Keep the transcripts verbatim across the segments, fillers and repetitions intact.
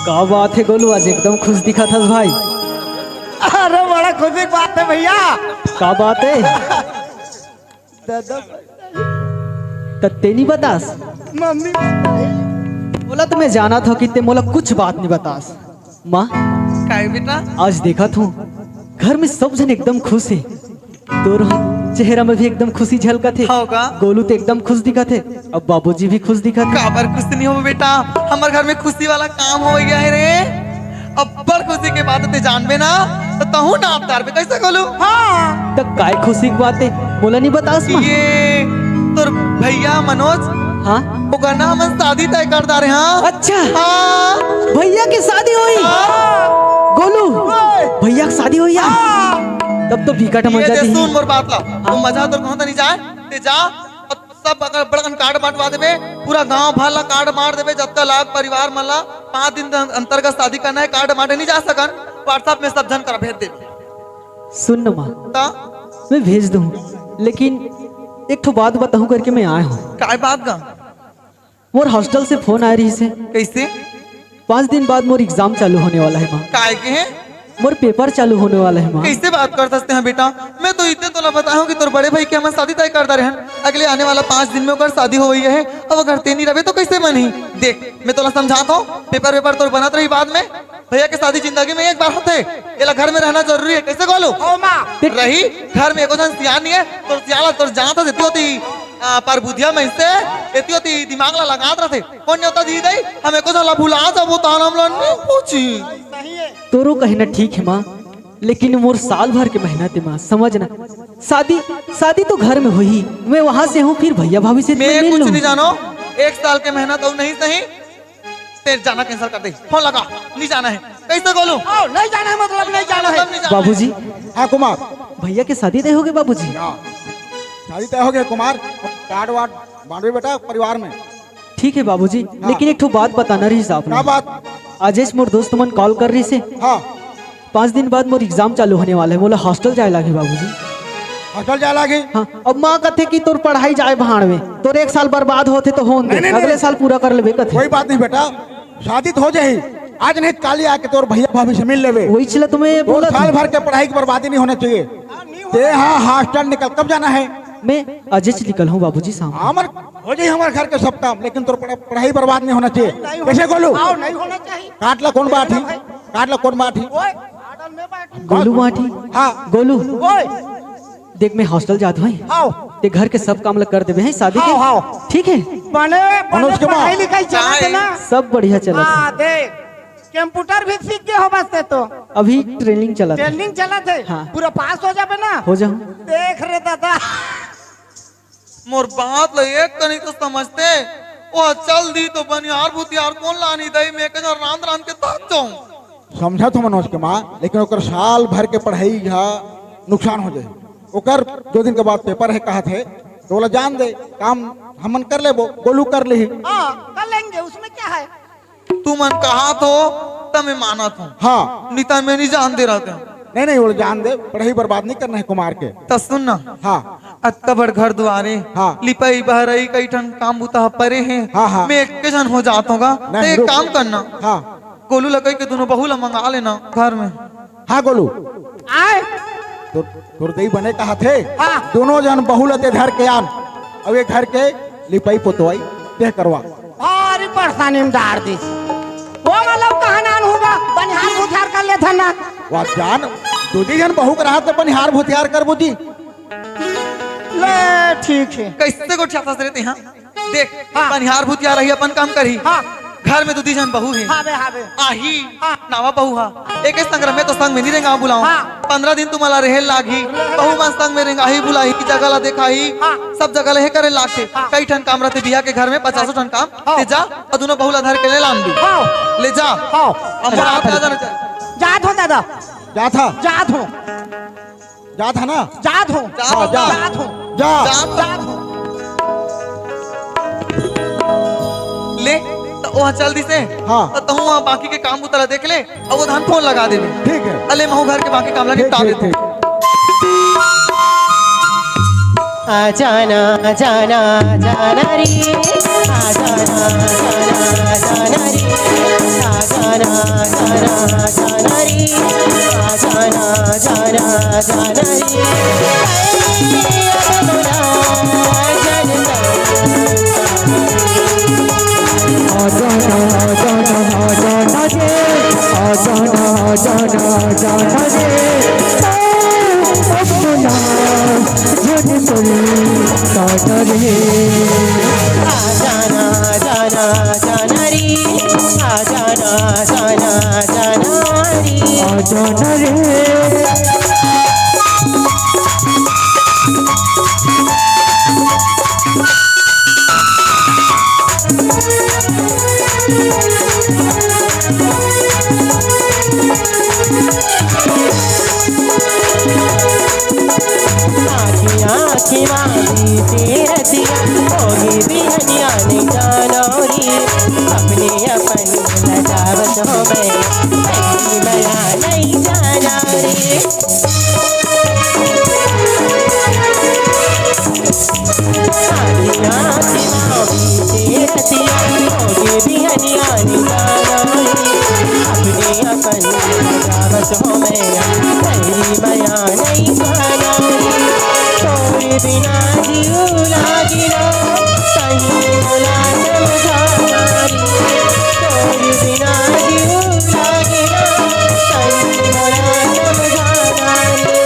का बात हे गोलू, आज एकदम खुश दिखत हस भाई। अरे बड़ा खुशी की बात हे भैया। का बात हे? दादा। त तें नइ बतास? मम्मी। मोला तो मैं जानत हंव कि तें मोला कुछ बात नइ बतास। माँ, काय बेटा? आज देखत हंव घर में सब झन एकदम खुश हे। तोर चेहरा में भी एकदम खुशी झलकत हे। हव का? गोलू तो एकदम खुश दिखत हे, अब बाबूजी भी खुश दिखत हे। काबर खुश नइ होबे बेटा, हमर घर में खुशी वाला काम हो गया हे रे। अब्बड़ खुशी के बात तें जानबे ना, त तहूं नाप डारबे। कइसे गोलू? हाँ। त काय खुशी के बात हे, मोला नइ बतास माँ? ये तोर भैया मनोज, हाँ? ओकर ना हमन शादी तय कर डारे हन। अच्छा। हाँ। भैया के शादी होही? हाँ। गोलू, ओए। भैया के शादी होही यार। हाँ। तब तो बिकट ये मजा दे दिही। सुन मोर बात ला। हाँ। वो मजा तोर कहूं त नइ जाय, तें जा, सब अगर बड़कन card बांटवा देबे, पूरा गांव भर ला card बांट देबे, जतका लाग परिवार मन ला, पांच दिन के अंतर्गत शादी करना हे, card बांटे नइ जा सकन, WhatsApp में सब झन करा भेज देबे। सुन न माँ, ता? मैं भेज दूं, लेकिन एक ठो बात बताहूं करके मैं आय हंव। काय बात गा? मोर hostel से phone आय रहिस हे। कइसे? पांच दिन बाद मोर exam चालू होने वाला हे माँ। काय के हे? मोर paper चालू होने वाला हे माँ। कइसे बात करथस तें हा बेटा? मैं तो इतने तोला बताय हंव कि तोर बड़े भाई के हमन शादी तय कर डारे हन। अगले आने वाला पांच दिन में ओकर शादी होवइया हे। अब अगर तें नइ रहिबे त कइसे बनही? देख, मैं तोला समझात हंव, paper वेपर तोर बनत रही बाद में। भैया के शादी जिंदगी में एक बार होथे, एला घर में रहना जरूरी हे। कइसे गोलू? ओ माँ। रही, घर में एको झन सियान नइ हे, तोर सियान ला तोर जानत हस, एती ओती, आ, परबुधिया मइनसे, एती ओती दिमाग ला लगात रथे। कोन नेवता दिही दई, हम एको झन ला भुला जाबो, त हमला नइ पूछही। तोरो कहना ठीक हे माँ, लेकिन मोर साल भर के मेहनत हे माँ, समझ ना। शादी, शादी तो घर में होही, मैं वहां से हूँ, फिर भैया भाभी से मैं मैं मिल कुछ लूँ। नइ जानंव, एक साल के मेहनत अउ नइ सही, तें जाना cancel कर दे। Phone लगा, नइ जाना हे। कइसे गोलू? ओ, नइ जाना हे मतलब नइ जाना हे। मतलब नइ जाना हे। बाबूजी। हाँ कुमार। भैया के शादी तय होगे बाबूजी। हाँ, शादी तय होगे कुमार। Card वार्ड बांटबे बेटा परिवार में। ठीक हे बाबूजी, हाँ। लेकिन एक ठो बात बताना रहिस आप ला। का बात? आजेच मोर दोस्त मन call कर रहिस हे। हाँ। पांच दिन बाद मोर exam चालू होने वाला हे, मोला hostel जाय लागही बाबूजी। Hostel जाय लागही? हाँ, अब माँ कथे कि तोर पढ़ाई जाय भाड़ में, तोर एक साल बर्बाद होथे त होन दे, नहीं, नहीं, अगले नहीं। साल पूरा कर लेबे कथे। कोई बात नहीं बेटा, शादी तो हो जाही, आज नहीं काली आके तोर भैया भाभी से मिल लेबे। वही चला तुम्हें तोर बोला साल था। भर के पढ़ाई की बर्बादी नहीं होना चाहिए। तें हा hostel निकल, कब जाना हे? मैं आजेच निकलहूँ बाबूजी, शाम को। हाँ, मन हो जाही हमर घर के सब काम, लेकिन तोर पढ़ा-, पढ़ाई बर्बाद नहीं होना चाहिए। नहीं होना कइसे गोलू? आओ, नहीं होना चाहिए। Card ला कोन बांटही? भाई। Card ला कोन बांटही? ओए, card में बांटही। गोलू बांटही। हाँ। गोलू। ओए। देख, मैं hostel जात हंव। आओ। तें घर के सब काम ला कर देबे, हैं, शादी के? आओ, आओ। ठीक हे? बने, बने मनोज के माँ। पढ़ाई लिखाई चलत हे ना? सब बढ़िया चलत हे। हाँ, देख, computer भी सीख गे होबस तें तो। अभी training चलत हे। Training चलत हे? हाँ। पूरा pass हो जाबे ना? हो जाहूँ। देख रे दादा। मोर बात ल एक कनी तो समझते, ओ चल दिही त बनिहार भुतिहार कोन लानही दई, मैं एक झन रांध रांध के थक जाहूं। समझत हंव मनोज के माँ, लेकिन ओकर साल भर के पढ़ाई हा नुकसान हो जाही। ओकर दो दिन के बाद paper हे कहत हे, त ओला जान दे, काम हमन कर लेबो, गोलू कर लिही। हाँ, कर लेंगे, उसमें क्या है? तुमन कहत हो, त मैं मानत हंव। हाँ। नइ त मैं नइ जान दे रहतेंव। नहीं, नहीं, ओला जान दे, पढ़ाई बर्बाद नइ करना हे कुमार के। त सुन ना। हाँ। अतका बड़ घर दुवार हे, हाँ। लिपई बहरई कई ठन काम बुता ह परे हे। हाँ, हाँ। मैं एके झन हो जात हंव गा। नहीं, त एक रुक। काम करना। हाँ। गोलू ल कहिके दूनों बहू ल मंगा लेना घर में। हाँ गोलू। आय। तोर, तोर दई बने कहत हे। हाँ। दूनों झन बहू ल तें धर के आन। अउ ये घर के लिपई पोतवई तें करवा। भारी परेशानी में डार दिस। ओ मतलब कहाँ नान होगा, बनिहार भुतिहार कर लेथन ना। वाह जान, दू दी झन बहू के रहत त बनिहार भुतिहार करबो जी। ले, ठीक हे। कइसे गोठियाथस रे तें हा? देख, हाँ। बनिहार भुतिहार रही, अपन काम करही। हाँ। घर में दू दी झन बहू हे। हाँ बे, हाँ बे। आही, हाँ। नावा बहू हा। एके संग रहे में तो संग में नइ रेंगहूं, बुलाहूं। हाँ। पंद्रह दिन तुमन ला रेहे लागही। बहू मन संग में रेंगाही, बुलाही, जगह ला देखाही। हाँ। सब जगह ले हे करे लागथे। हाँ। कई ठन काम रहिथे बिहा के घर में, पचासों ठन काम। हाँ। तें जा, अउ दूनों बहू ला धर के ले लान दू। हाँ। ले जा। हाँ। अब मोर हाथ ला जाना चाहिए। जात हंव दादा। जात हंव। जात हंव। जात हंव ना? जात हंव। हाँ, जा। जात हंव। जा। जात हंव। ले, त ओ चल दिस हे। हाँ। त तहूं बाकी के काम बुता ला देख ले, अउ ओ दे phone लगा देबे। ठीक हे। अले महूं घर के बाकी काम ला निपटा देथंव। ठीक। आजाना, जाना, जाना रे। आजाना, जाना, जाना रे। आजाना, जाना, जाना रे। आजाना, जाना, जाना रे। आजाना, आजाना, आजाना रे। आजाना, आजाना, आजाना रे। अपना जन पर ताजा रे। आजाना, जाना, जाना रे। आजाना, जाना, जाना रे। आजाना रे। आँखी आँखी मांगी तेरा दिया, होगी बिहनिया नहीं जानो रे। अपने अपन लजावत हो मैं, ऐसी बला नहीं जाना रे। आँखी आँखी मांगी तेरा दिया, होगी बिहनिया नहीं जाना रे। अपने अपन लजावत हो मैं, तेरी मया नहीं जाना रे। तोरे बिना जीव लागे ना, कहीं मोला समझाना रे। तोरे बिना जीव लागे ना, कहीं मोला समझाना रे।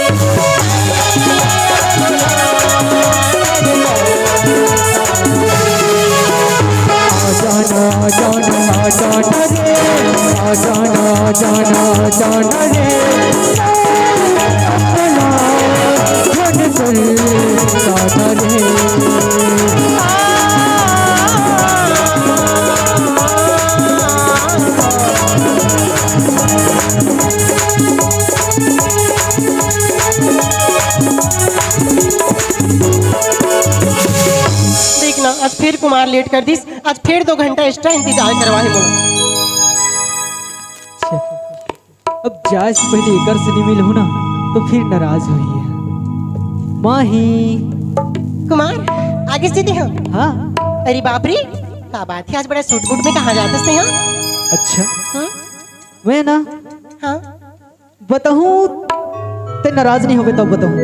आजाना, आजाना, आजाना रे। आजाना, आजाना, आजाना रे। अपना जन पर ताजा रे। देख ना, आज फिर कुमार लेट कर दिस। आज फिर दो घंटा एक्स्ट्रा इंतजार करवा हे मोला। अच्छा, अब जाए से पहले एकर से नहीं मिलहूं ना, तो फिर नाराज होही। माही। कुमार, आगे से दे हम। हाँ। अरे बाप रे, का बात है, आज बड़ा सूट बूट में कहाँ जात हस तेहा? अच्छा। हम्म? मैं ना हाँ। बताऊं, ते नाराज नहीं होबे तब बताऊं।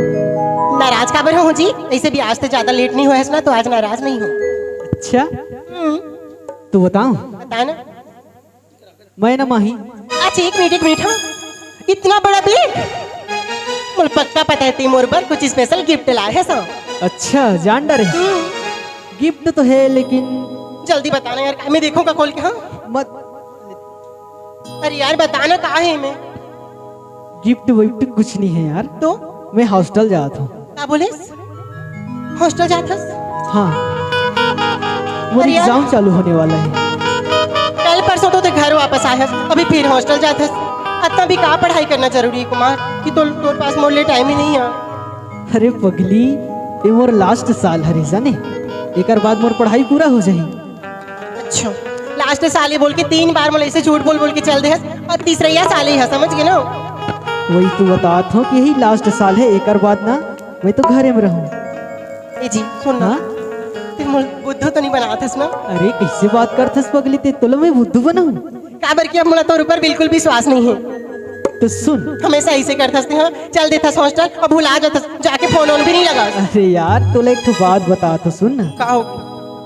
नाराज काबर हो जी? ऐसे भी आज ते ज्यादा लेट नहीं होय हस ना, तो आज नाराज नहीं हो। अच्छा, हम्म। तू बताओ। बता ना। मैं ना माही। अच्छा, एक मिनट, एक मिनट, हाँ। इतना बड़ा बैग? मोला पक्का पता है, ते मोर बर कुछ स्पेशल गिफ्ट लाए हस। अच्छा, जान डरे। हम्म। गिफ्ट तो है, लेकिन जल्दी बता ना यार, मैं देखूं का खोल के, हाँ? मत। अरे यार, बता ना, का है एमे? गिफ्ट विफ्ट कुछ नहीं है यार। तो? मैं हॉस्टल जात हूँ। का बोलेस? हॉस्टल जात हस? हाँ। मोर अरे यार। एग्जाम चालू होने वाला है। कल परसों तो ते घर वापस आए हस, अभी फिर हॉस्टल जात हस। अतना भी का पढ़ाई करना जरूरी है कुमार, कि तो, तोर पास मोर लिए टाइम ही नहीं है। अरे पगली, ये मोर लास्ट साल हरे जाने, एकर बाद मोर पढ़ाई पूरा हो जाही। अच्छा, लास्ट साल ही बोल के तीन बार मोला ऐसे झूठ बोल बोल के चल दे हस, अब तीसरैया साल ही है, समझ गे ना? वही तो बतात हूँ कि यही लास्ट साल है, एकर बाद ना मैं तो घरे में रहूँ। ए जी, सुन ना। हाँ? ते मोला बुद्धू तो नहीं बनात हस ना? अरे, कैसे बात करत हस पगली, ते तोला मैं बुद्धू बनाऊँ? काबर कि अब मोला तोर ऊपर बिल्कुल विश्वास नहीं है। तो सुन। हमेशा ऐसे करत हस ते, हाँ? चल देत हस हॉस्टल, अब भुला जात हस, जाके फोन वोन भी नहीं लगा। अरे यार, तोला एक ठो बात बतात हूँ, सुन ना। का हो?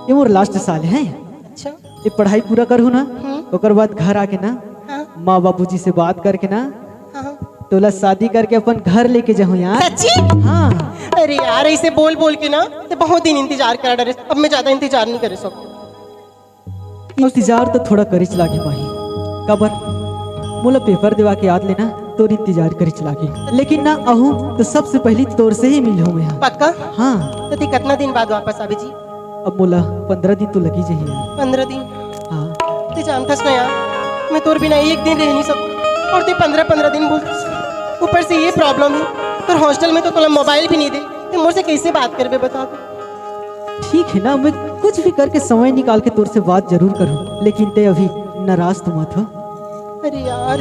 ये मोर लास्ट साल है। अच्छा। ये पढ़ाई पूरा करहूँ ना, हम्म। ओकर बाद घर आके ना, हाँ। माँ बाबूजी से बात करके ना, हाँ, हाँ। तोला शादी करके अपन घर लेके जाहूँ यार। सच्ची? हाँ। अरे यार, ऐसे बोल बोल के ना, ते बहुत दिन इंतजार करा डरे, अब मैं ज्यादा इंतजार नहीं करे सकूँ। इंतजार तो थोड़ा करिच लागे माही, काबर मोला पेपर देवा के याद लेना तोर इंतजार करिच लागे, लेकिन ना आहूँ तो सबसे पहली तोर से ही मिलहूँ मैं। पक्का? हाँ। तो ते कितना दिन बाद वापस आबे जी? अब मोला पंद्रह दिन तो लगी जाही यार। पंद्रह दिन? हाँ। ते जानथस ना यार, मैं तोर बिना एक दिन रह नहीं सकूँ। और ते पंद्रह पंद्रह दिन बोलथस। ऊपर से ये प्रॉब्लम है, तोर हॉस्टल में तो तोला मोबाइल भी नहीं दे, ते मोर से कैसे बात करबे बता तू? ठीक है ना, मैं कुछ भी करके समय निकाल के तोर से बात जरूर करूँ, लेकिन ते अभी नाराज तो मत हो। अरे यार,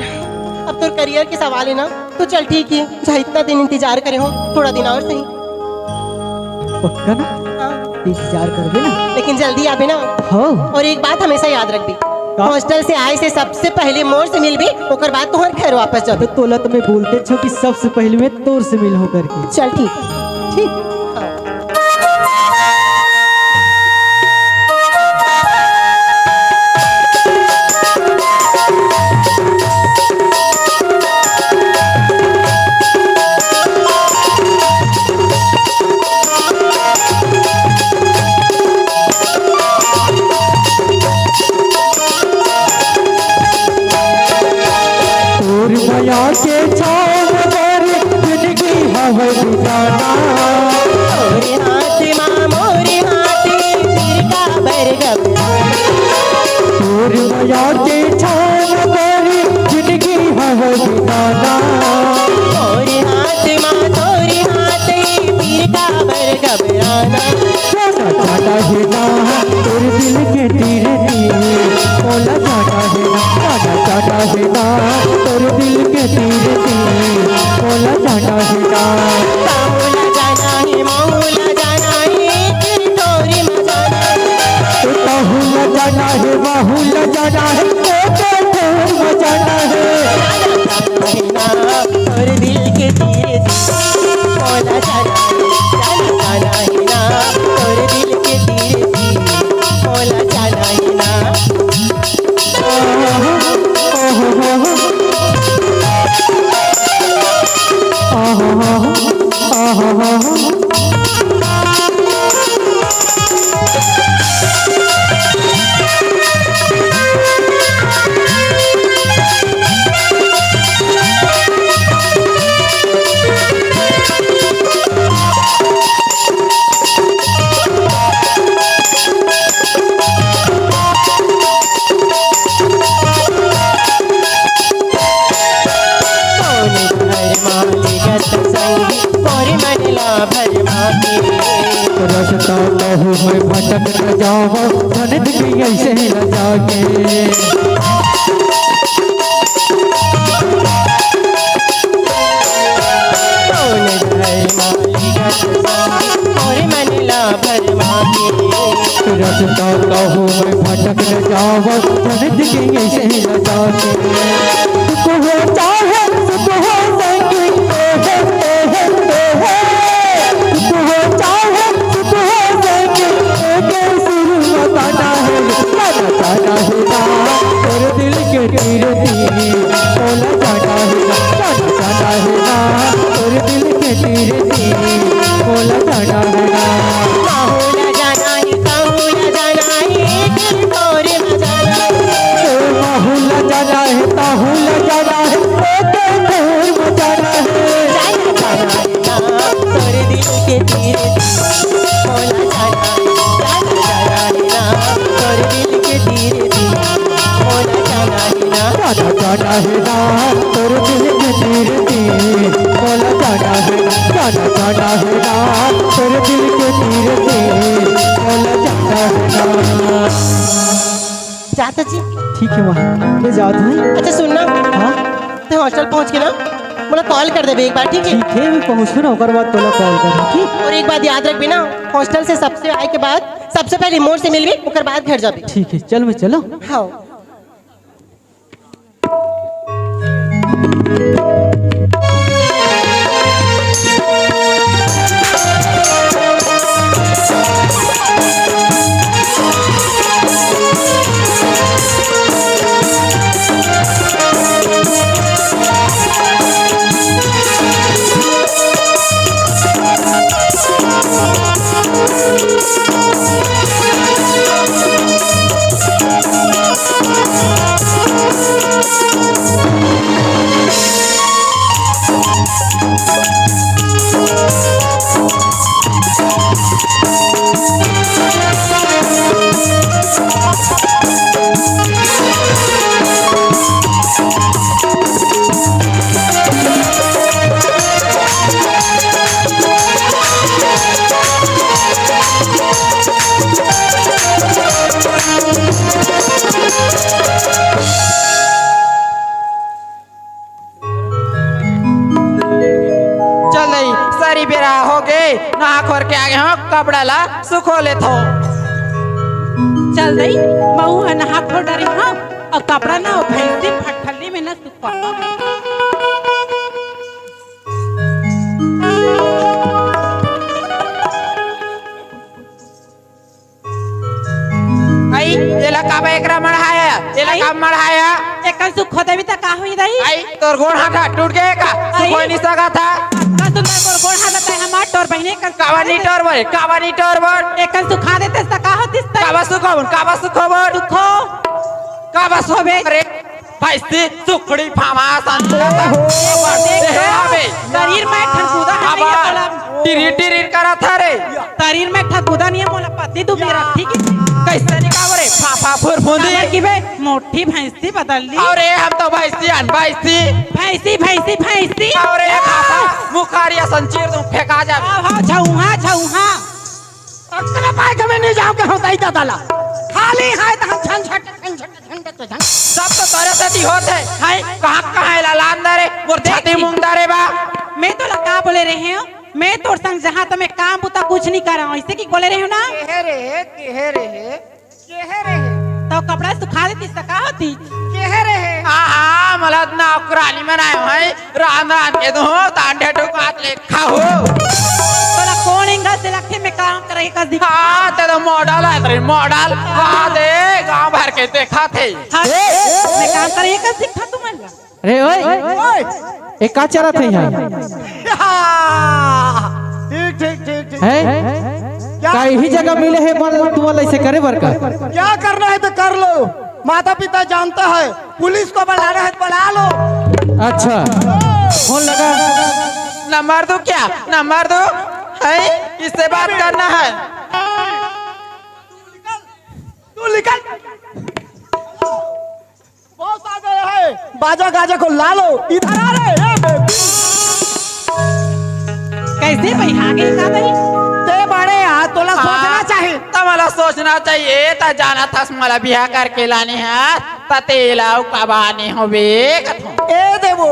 अब तोर करियर के सवाल है ना, तो चल ठीक है, चाहे इतना दिन इंतजार करे हो, थोड़ा दिन और सही। पक्का ना? हाँ। इंतजार करबे ना? लेकिन जल्दी आबे ना। हो। और एक बात हमेशा याद रखबे, का? हॉस्टल से आए से सबसे पहले मोर से मिलबे, ओकर बाद तोहर घर वापस तो जाबे। तोला तो मैं बोलते छो कि सबसे पहले मैं तोर से मिलहूँ करके। चल ठीक। ठीक। तोर मया के छाँव बर जिनगी हवय बिताना। तोरे हाथ मा मोरे हाथ, फिर काबर घबराना। तोर मया के छाँव बर जिनगी हवय बिताना। मोरे हाथ मा तोरे हाथ, फिर काबर घबराना। जाना जाना हे ना तोर दिल के तीर तीर, मोला जाना हे ना, जाना जाना हे ना तोर दिल के तीर तीर, मोला जाना हे ना। तोला जाना हे, मोला जाना हे, फिर तोरी मजाना हे। तो तोला जाना हे, मोला जाना हे, तो तो तोर मजाना हे। जाना जाना हे ना तोर दिल के तीर तीर, मोला जाना हे, जाना जाना हे ना तोर दिल के तीर तीर, मोला जाना हे ना। कौन भरमा लेगत संगी, मोर मन ला भरमा के। रस्ता कहूँ मैं भटक न जावं, धन दुनिया से लजा के। कौन भरमा लेगत संगी, मोर मन ला भरमा के। रस्ता कहूँ मैं भटक न जावं, धन दुनिया से लजा के। दुख हो चाहे सुख हो संगी, ए हे, ए हे, ए हे। दुख हो चाहे सुख हो संगी, एके सुर में गाना हे, गाना, गाना हे ना, तोर दिल के तीर तीर, मोला जाना हे ना, गाना, गाना हे ना, तोर दिल के तीर तीर, मोला जाना हे ना। माहौल जाना हे, ताहूला जाना हे, दिल तोरे मजाना हे। ए माहौल जाना हे, ताहूला जाना हे, ए तो तोर मजाना हे। जाना जाना हे ना, तोर दिल के तीर तीर, मोला जाना हे, जाना जाना हे ना, तोर दिल के तीर तीर, मोला जाना हे ना। जाना जाना हे ना, तोर दिल के तीर तीर, मोला जाना हे ना, जाना जाना हे ना, तोर दिल के तीर तीर, मोला जाना हे ना। चाचा जी। ठीक हे माँ, मैं जात हँव। अच्छा सुन ना। हाँ? तैं हॉस्टल पहुँच के ना मोला कॉल कर देबे एक बार, ठीक हे? ठीक हे, मैं पहुँचहूँ ना, ओकर बाद तोला कॉल करहूँ, ठीक? और एक बात याद रखबे ना, हॉस्टल से सबसे आए के बाद सबसे पहले मोर से मिलबे, ओकर बाद घर जाबे। ठीक हे, चल मैं चलँव। हाँ। कपड़ा ला सुखो लेथो। चल दई, महू ह नहा धो डरे हंव, अउ कपड़ा ना ओ भैंसी फटफली में ना सुखवा। अई, एला काबर एकरा मढ़ाया? एला अई। काबर मढ़ाया? एकन सुखो देबी त का होई दई? अई, तोर गोड़ हाथ टूट गे का? अई। सुखोय नहीं सकत हा। का सुंदर तोर गोड़ हाथ तय हमार टोर बहिने कस काबर नहीं टोर बर, काबर नहीं टोर बर? एकन सुखा देते त का होतिस तय? काबर सुखो बन, काबर सुखो बन? सुखो। काबर सुखो बे? अरे, भैंसी, सुखड़ी, फामा, संतरा, ओहो। देख हे तो, आबे। शरीर में ठनकुदा है, नहीं आबा। बोला। टिरिर, टिरिर करत हरे। शरीर में ठनकुदा नहीं है, मोला पति तू मेरा, ठीक है? कैसे निकाल रे? फाफा, फुरफुंदी। काबर की बे, मोटी भैंसी बदल ली। अरे, हम तो भैंसी हन, भैंसी। भैंसी, भैंसी, भैंसी। अरे, फाफा, मुखारिया संचीर दूं, फेंका जाबे। हाँ, हाँ, झौहा, झौहा। अकरे पाए के में नहीं जाओगे, हम दई दादा ला। खाली है तो हम झंझट, झंझट। झंडा तो झंडा। सब तो तोरे सेती होत हे। हाय। कहाँ, कहाँ एला लान दे रे? मोर छाती देखी। मूंग दे रे बा। मैं तोला का बोले रहे हंव? मैं तोर संग जहाँ तो मैं काम बुता कुछ नहीं करंव। ऐसे की बोले रहे हंव ना? केहे रे, केहे रे, केहे रे। तो कपड़ा सुखा देतिस त का होतिस? केहे रे। हाँ, हाँ, मला नौकरानी बनाए हंव। रांध रांध के दूं, तांडे टुकात ले खाहू। तोला कोन इंगा से लगथे मैं काम करे कस दिखा? हाँ, ते तो मॉडल है, तेरी मॉडल। हाँ, दे, गांव भर के देखा थे। हाँ, मैं काम करे कस दिखा तुमन ला? अरे ओए, ओए। ए का चलत हे यहाँ? ठीक, ठीक, ठीक, ठीक। हैं? क्या? का यही जगह मिले हे मन तुमन ला ऐसे करे बर का? क्या करना है तो कर लो। माता पिता जानता है, पुलिस को बुलाना है तो बुला लो। अच्छा, फोन लगा। नंबर दूं क्या? नंबर दूं? है, किससे बात करना है? तू निकल। बॉस आ गया है, बाजा गाजा को ला लो। इधर आ रे, ए बेबी। कैसे भाई, आ गई का भाई? ते बड़े आ, तोला सोचना हाँ, चाहिए। त मला सोचना चाहिए, त जाना था मला बिहा करके लाने हा, त तेला अउ कबाने होबे कथों। ए देवो,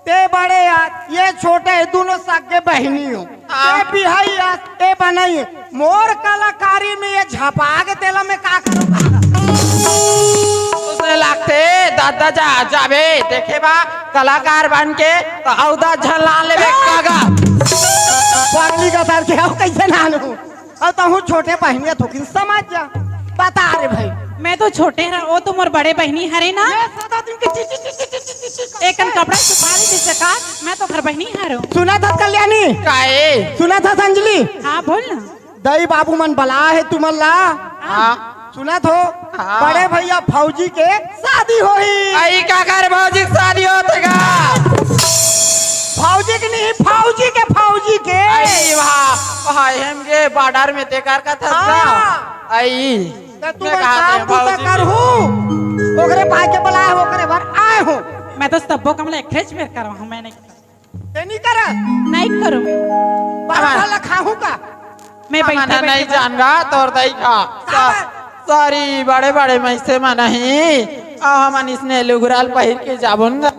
ते बड़े आ, ये छोटे, दोनों सगे बहिनी हो। हाँ। ते बिहाई आ, ते बनाई। मोर कलाकारी में ये झपा के तेला मैं का करूँगा? उसने लागथे दादा जा, जाबे, देखे बा, कलाकार बन के, त अउ दस झन लान लेबे कागा। पगली का सर के, अउ कैसे लानू? अउ तहूँ छोटे बहिनिया थोकिन समझ जा। बता रे भाई। मैं तो छोटे हरंव, वो तो मोर बड़े बहिनी हरे ना। ये सदा दिन के ची, ची, ची, ची, ची, ची, ची, ची। एकन कपड़ा सुखा ले जैसे का, मैं तो घर बहिनी हरंव। सुनत हस कल्याणी? काए? सुनत हस अंजलि? हाँ, बोल ना। दई बाबू मन बला हे तुमन ला। हाँ। सुनत हो? हाँ। बड़े भैया फौजी के शादी होही। अई काकर भौजी के शादी होथे का? फौजी के नहीं, फौजी के, फौजी के। अई वाह, भाई हम के बॉर्डर में तेकर का था हाँ। अई। त तू मैं मन कहा काम थे, बूता भौजी करहू, ओकरे पाए के बलाए हो, ओकरे बर आए हो। मैं तो सब्बो काम ला एकरेच बेर करवाहूँ, मैं नहीं करता। ते नहीं कर? नहीं करूँ। बाबा अब भला खाहूँ का? मैं अब बैठे, मना बैठे नहीं बस जानगा, तोर दई खा। सा-, सारी बड़े बड़े मैसे में नहीं, अब हमन इसने लुगराल पहिर के जाबोन गा।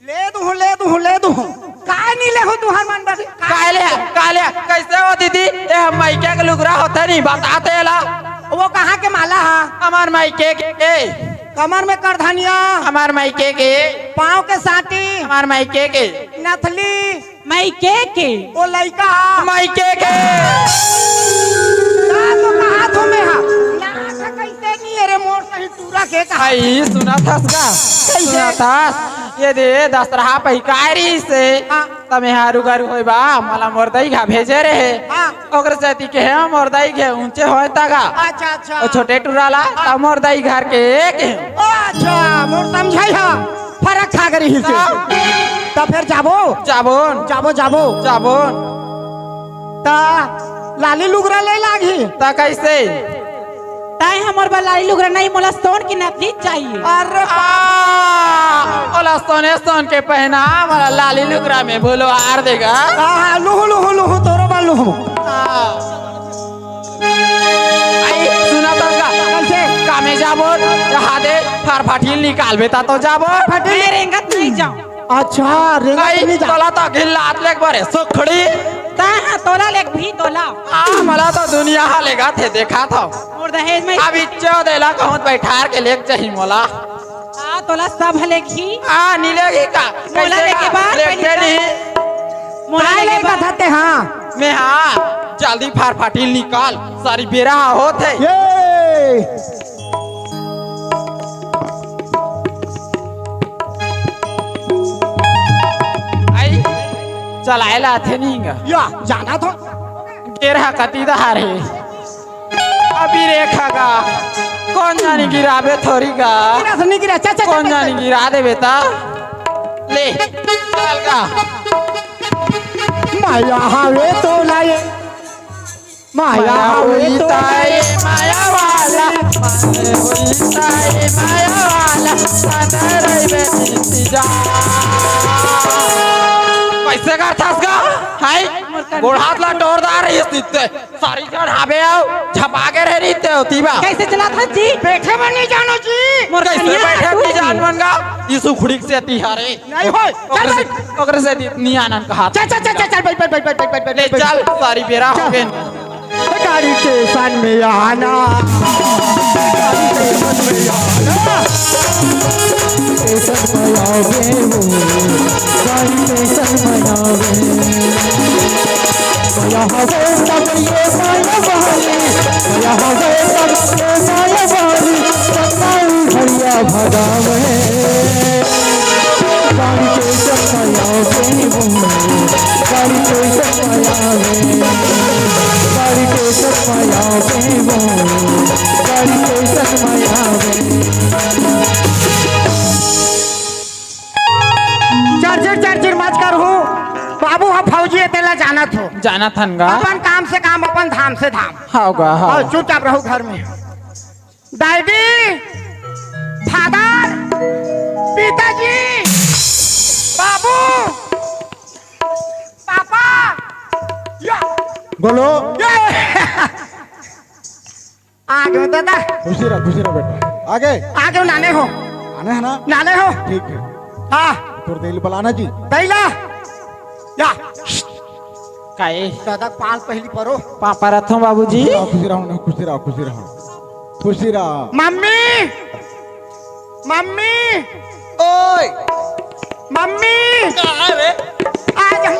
ले दूहूँ, ले दूहूँ, ले दूहूँ। काय नहीं ले हो तुहर मन बस? काय ले, काय ले? कैसे हो दीदी? ए, हम मइके के लुगरा होथे नहीं, बता ते ला। वो कहाँ के माला हा? हमार मइके के। कमर में करधनिया। हमार मइके के। पाँव के साटी। हमार मइके के। नथली। मइके के। वो लइका हा। मइके के। का तो कहा थो मैं हा? ना, अच्छा, कैसे नहीं है रे, मोर सही टूरा के कहा। आई, सुनत हस का? कैसे? सुनत हस? ये दे, दसरहा पहिकाय रहिस हे। हाँ। त मैं हरू गरू होय बा, मला मोर दई घा भेजे रहे। हाँ। ओकरे सेती के हे, मोर दई घे ऊंचे होय तगा। अच्छा, अच्छा। ओ छोटे टूरा ला, त मोर दई घर के एक हे। ओ, अच्छा, मोर समझाई हा। फरक खा गई ही से। हाँ। त फिर जाबो? जाबोन। जाबो, जाबो। जाबोन। त लाली लुगरा ले लागही। त कैसे? ताई हमर बर लाली लुगरा नहीं, मोला सोन के नथली चाहिए। अरे आ, ओला सोने सोन के पहना, मोला लाली लुगरा में भूलो हार देगा। हाँ, हाँ, लुहु, लुहु, लुहु, तोरो बा लुहु। आ। आई, सुना तो का? कैसे? कामे जाबो, यहाँ दे, फरफटी निकालबे ता तो जाबो। फटी? मैं रेंगत नहीं जाऊँ। अच्छा, रेंगत आई, नहीं जा। तोला तो घिल्लात लेक बरे, सुखड़ी। तैं हा तोला लेगही तोला। आ, मोला तो दुनिया हा लेगथे, देखत हव। मोर दहेज में अब इच्चो देला कहूँ त बइठार के लेग जाही मोला। हाँ, तोला सब लेगही। आ, नी लेगही का? मोला कइसे लेगे का? बा, लेग पहली दे बात। नहीं। मोला काय लेगे लेग बा। बथते, हाँ। मैं हाँ, जल्दी फरफटी निकाल, सारी बेरा हा होत हे। ये। आई, चलाए ला आथे नहीं गा। या, जाना तो। गेर हा कति डहार हे। अभी रेखा गा, कोन जानी गिराबे थोरी गा। गिरा से नहीं गिरा, चल, चल, चल, कोन चल, जानी चल। गिरा देबे ता। ले, चल गा। माया हवे तो लाए, माया हवे तो लाए। माया वाला, माया वाला, माया वाला, सादा रहिबे नित्य जा। कइसे करथस गा? हाय, गोड़ हाथ ला टोर डारे रहिस नित्य। सारी झन हाबे अउ झपा के रहे रहिते होती बा। कइसे चलाथस जी? बइठे बर नहीं जानो जी। मोर कइसे कनिया बइठे तू नहीं जी। जान मन गा? ई सुखड़ी के सेती हरे। नहीं होय। ओकरे से, ओकरे से दी-, नहीं आनन कहा। चल, चल, चल, चल, चल, बइठ, बइठ, बइठ, बइठ, बइठ, बइठ, ले बइठ, चल, बइठ। सारी बेरा हो चल। गे। गाड़ी स्टेशन में आना। गाड़ी स्टेशन में आना। स्टेशन में आओगे वो। गाड़ी स्टेशन में आओगे। माया हवे तब ये माया बहारी, माया हवे तब ये माया बहारी, सताई भैया भगावे। गाड़ी के चक्का आवे वो, गाड़ी के चक्का आवे, गाड़ी के चक्का आवे वो, गाड़ी के चक्का आवे। चरचिर चरचिर मत करहू, बाबू हा फौजी हे तेला जानत हो। जानत हन गा। अपन काम से काम, अपन धाम से धाम। हाव गा, हाव। अउ चुपचाप रहू घर में। डैडी, फादर, पिताजी, बाबू, पापा, या, बोलो। या। आगे हो दादा। खुशी रह, खुशी रह बेटा। आगे। आगे हो नाने हो। आने है ना? नाने हो। ठीक है। हाँ। तोर दई ल बलाना जी। दई ला। या। काए? दादा पाँव पहली परो। पाँव परत हों बाबूजी। खुशी रहो, खुशी रहो ना, खुशी रहो, खुशी रहो। खुशी रहो। मम्मी। मम्मी। ओए। मम्मी। कहाँ है बे? आज हम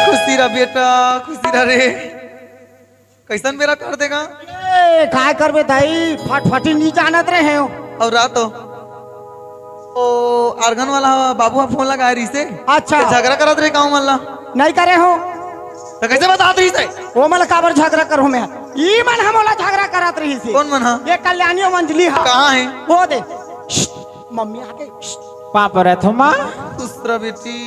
खुशी रह बेटा, खुशी रह रे। कइसन बेरा कर दे गा? ए, काय करबे दाई, फटफटी नी जानत रहे हो। अउ रात हो, ओ आर्गन वाला बाबू हा फोन लगाए रहिसे। अच्छा। त झगरा करत रहे गाँव मन ला। नहीं करे हो। त कइसे बतात रहिसे? ओ मन ला काबर झगरा करहूँ मैं? ई मन हा मोला झगरा करत रहिसे। कोन मन हा? ये कल्याणी अउ अंजलि हा। कहाँ हे? ओ दे। मम्मी आगे। पाँव परत हों माँ। खुश रह बेटी।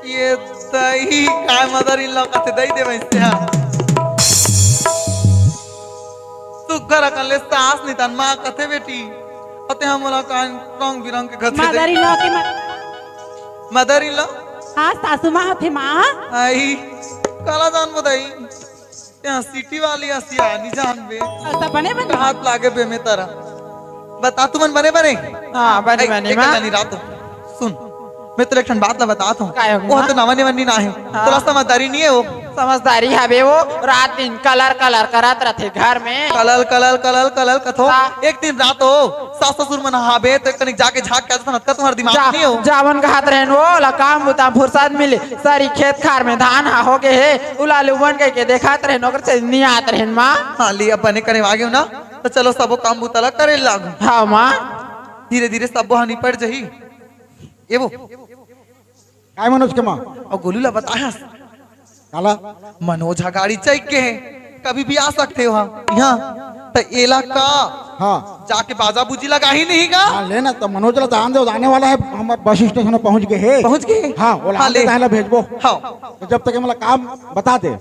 ये दई काय mother in law कथे दई दे वैसे हा। सुग्घर अकन ले सास नितन माँ कथे बेटी। अते हमला काय रंग बिरंग के कथे दई। Mother in law के मत- Mother in law? हाँ, सासू माँ होथे माँ। आई, काला जानबो दई। तें city वाली अस या नी जानबे। अइसा बने बने। हाथ लागे बे में तरा। बता तुमन बने बने? हाँ, बने बने माँ। रात हो। सुन, मैं तोला एक ठन बात ला बतात हों। काय हो गया? ओ तो नवा नवा नी ना हे। हाँ। तोला समझदारी नी हे ओ। समझदारी हवे ओ, रात दिन कलर कलर करत रथे घर में। कलर, कलर, कलर, कलर कथो। हाँ। एक दिन रात हो, सास ससुर मन हाबे, त कनिक जाके झाँक के आथन, अतका तुम्हर दिमाग जा, नी हो। जावन कहत रहेन ओ, ला काम बुता फुरसत मिले, सारी खेत खार में धान हा होगे हे, उला लुबन कहिके देखत रहेन, ओकर से नी आत रहेन माँ। हाँ, ले अब बने करे आगे हो ना, त चलो सबो काम बुता ला करे लागू। हाँ माँ। धीरे धीरे सबो हा निपट जही। ए वो, काय मनोज के माँ? अउ गोलू ला बताहस। काला? मनोज ह गाड़ी चइक के हे, कभी भी आ सकथे ओहा। इहाँ त एला का हाँ। जाके बाजा बूजी लगाही नहीं गा। हाँ, ले ना, त मनोज ला जान दे, आने वाला हे, हमर बस स्टेशन में पहुँच गे हे। पहुँच गे? हाँ, ओला हाँ, आने ले। ताहे ला भेजबो। हाँ। त जब तक ये मोला काम बता दे।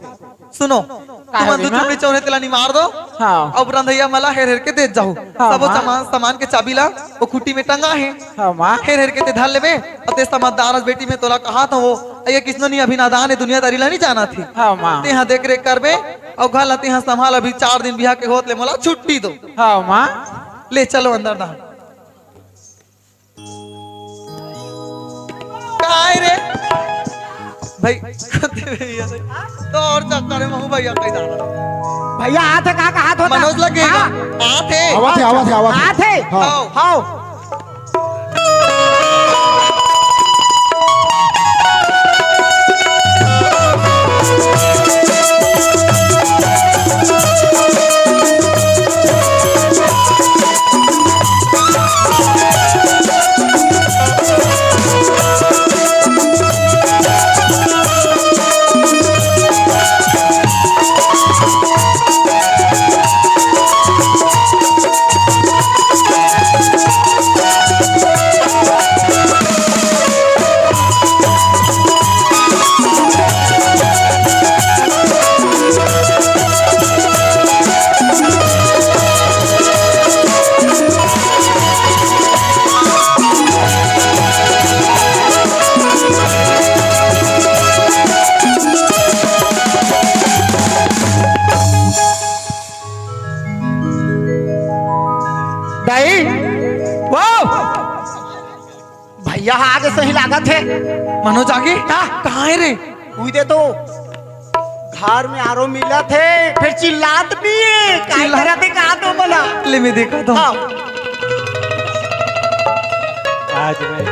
सुनो, का तुमन हे दू रे माँ? चुपड़ी चौरे तेला निमार दो। हाँ। अब रंधैया मला हेर हेर के देत जाहू। हाँ, सबो माँ। सामान, सामान के चाबी ला ओ खूंटी में टंगा हे। हाँ, माँ। हेर हेर के ते धर लेबे। अब ते समझदार हस बेटी, मैं तोला कहात हँव, ये किसनो नहीं अभी नादान हे, दुनियादारी ला नहीं जानत हे। हाँ, माँ। तेहा देख रेख करबे, अउ घर ला तेहा संभाल, अभी चार दिन बिहा के होत ले मोला छुट्टी दो। हाँ, माँ। ले चलो अंदर दा। काय रे? भाई, तो और चक्कर में हूँ भैया, कहीं दादा। भैया, आत हे का, कहात होता? मनोज लगे हाँ। आत हे। आवत हे, आवत हे, आवत हे। आत हे। हाँ। हाँ। दाई, वो भैया आगे सही लागत हे। मनोज आगे? का? कहाँ हे रे? उई दे तो घर में आरो मिलत हे, फिर चिल्लात नहीं हे। काय चिल्ला- करत हे का तो बोला? ले मैं देखा तो। हाँ। आज मैं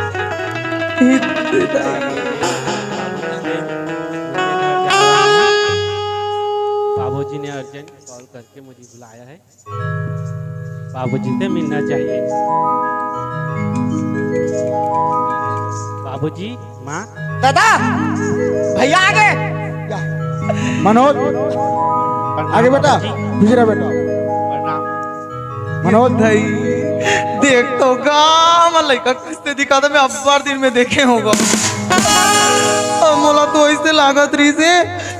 बाबूजी ने अर्जेंट कॉल करके मुझे बुलाया है। बाबूजी से मिलना चाहिए। बाबूजी, माँ। दादा, भैया आगे। मनोज, प्रणाम आगे बेटा, बाबूजी। खुश रह बेटा। प्रणाम। मनोज। भाई, देख तो गा, मैं लइका कइसे दिखत हे, मैं अब्बड़ दिन में देखे हँव गा। अब मोला तो अइसे लागत रहिस हे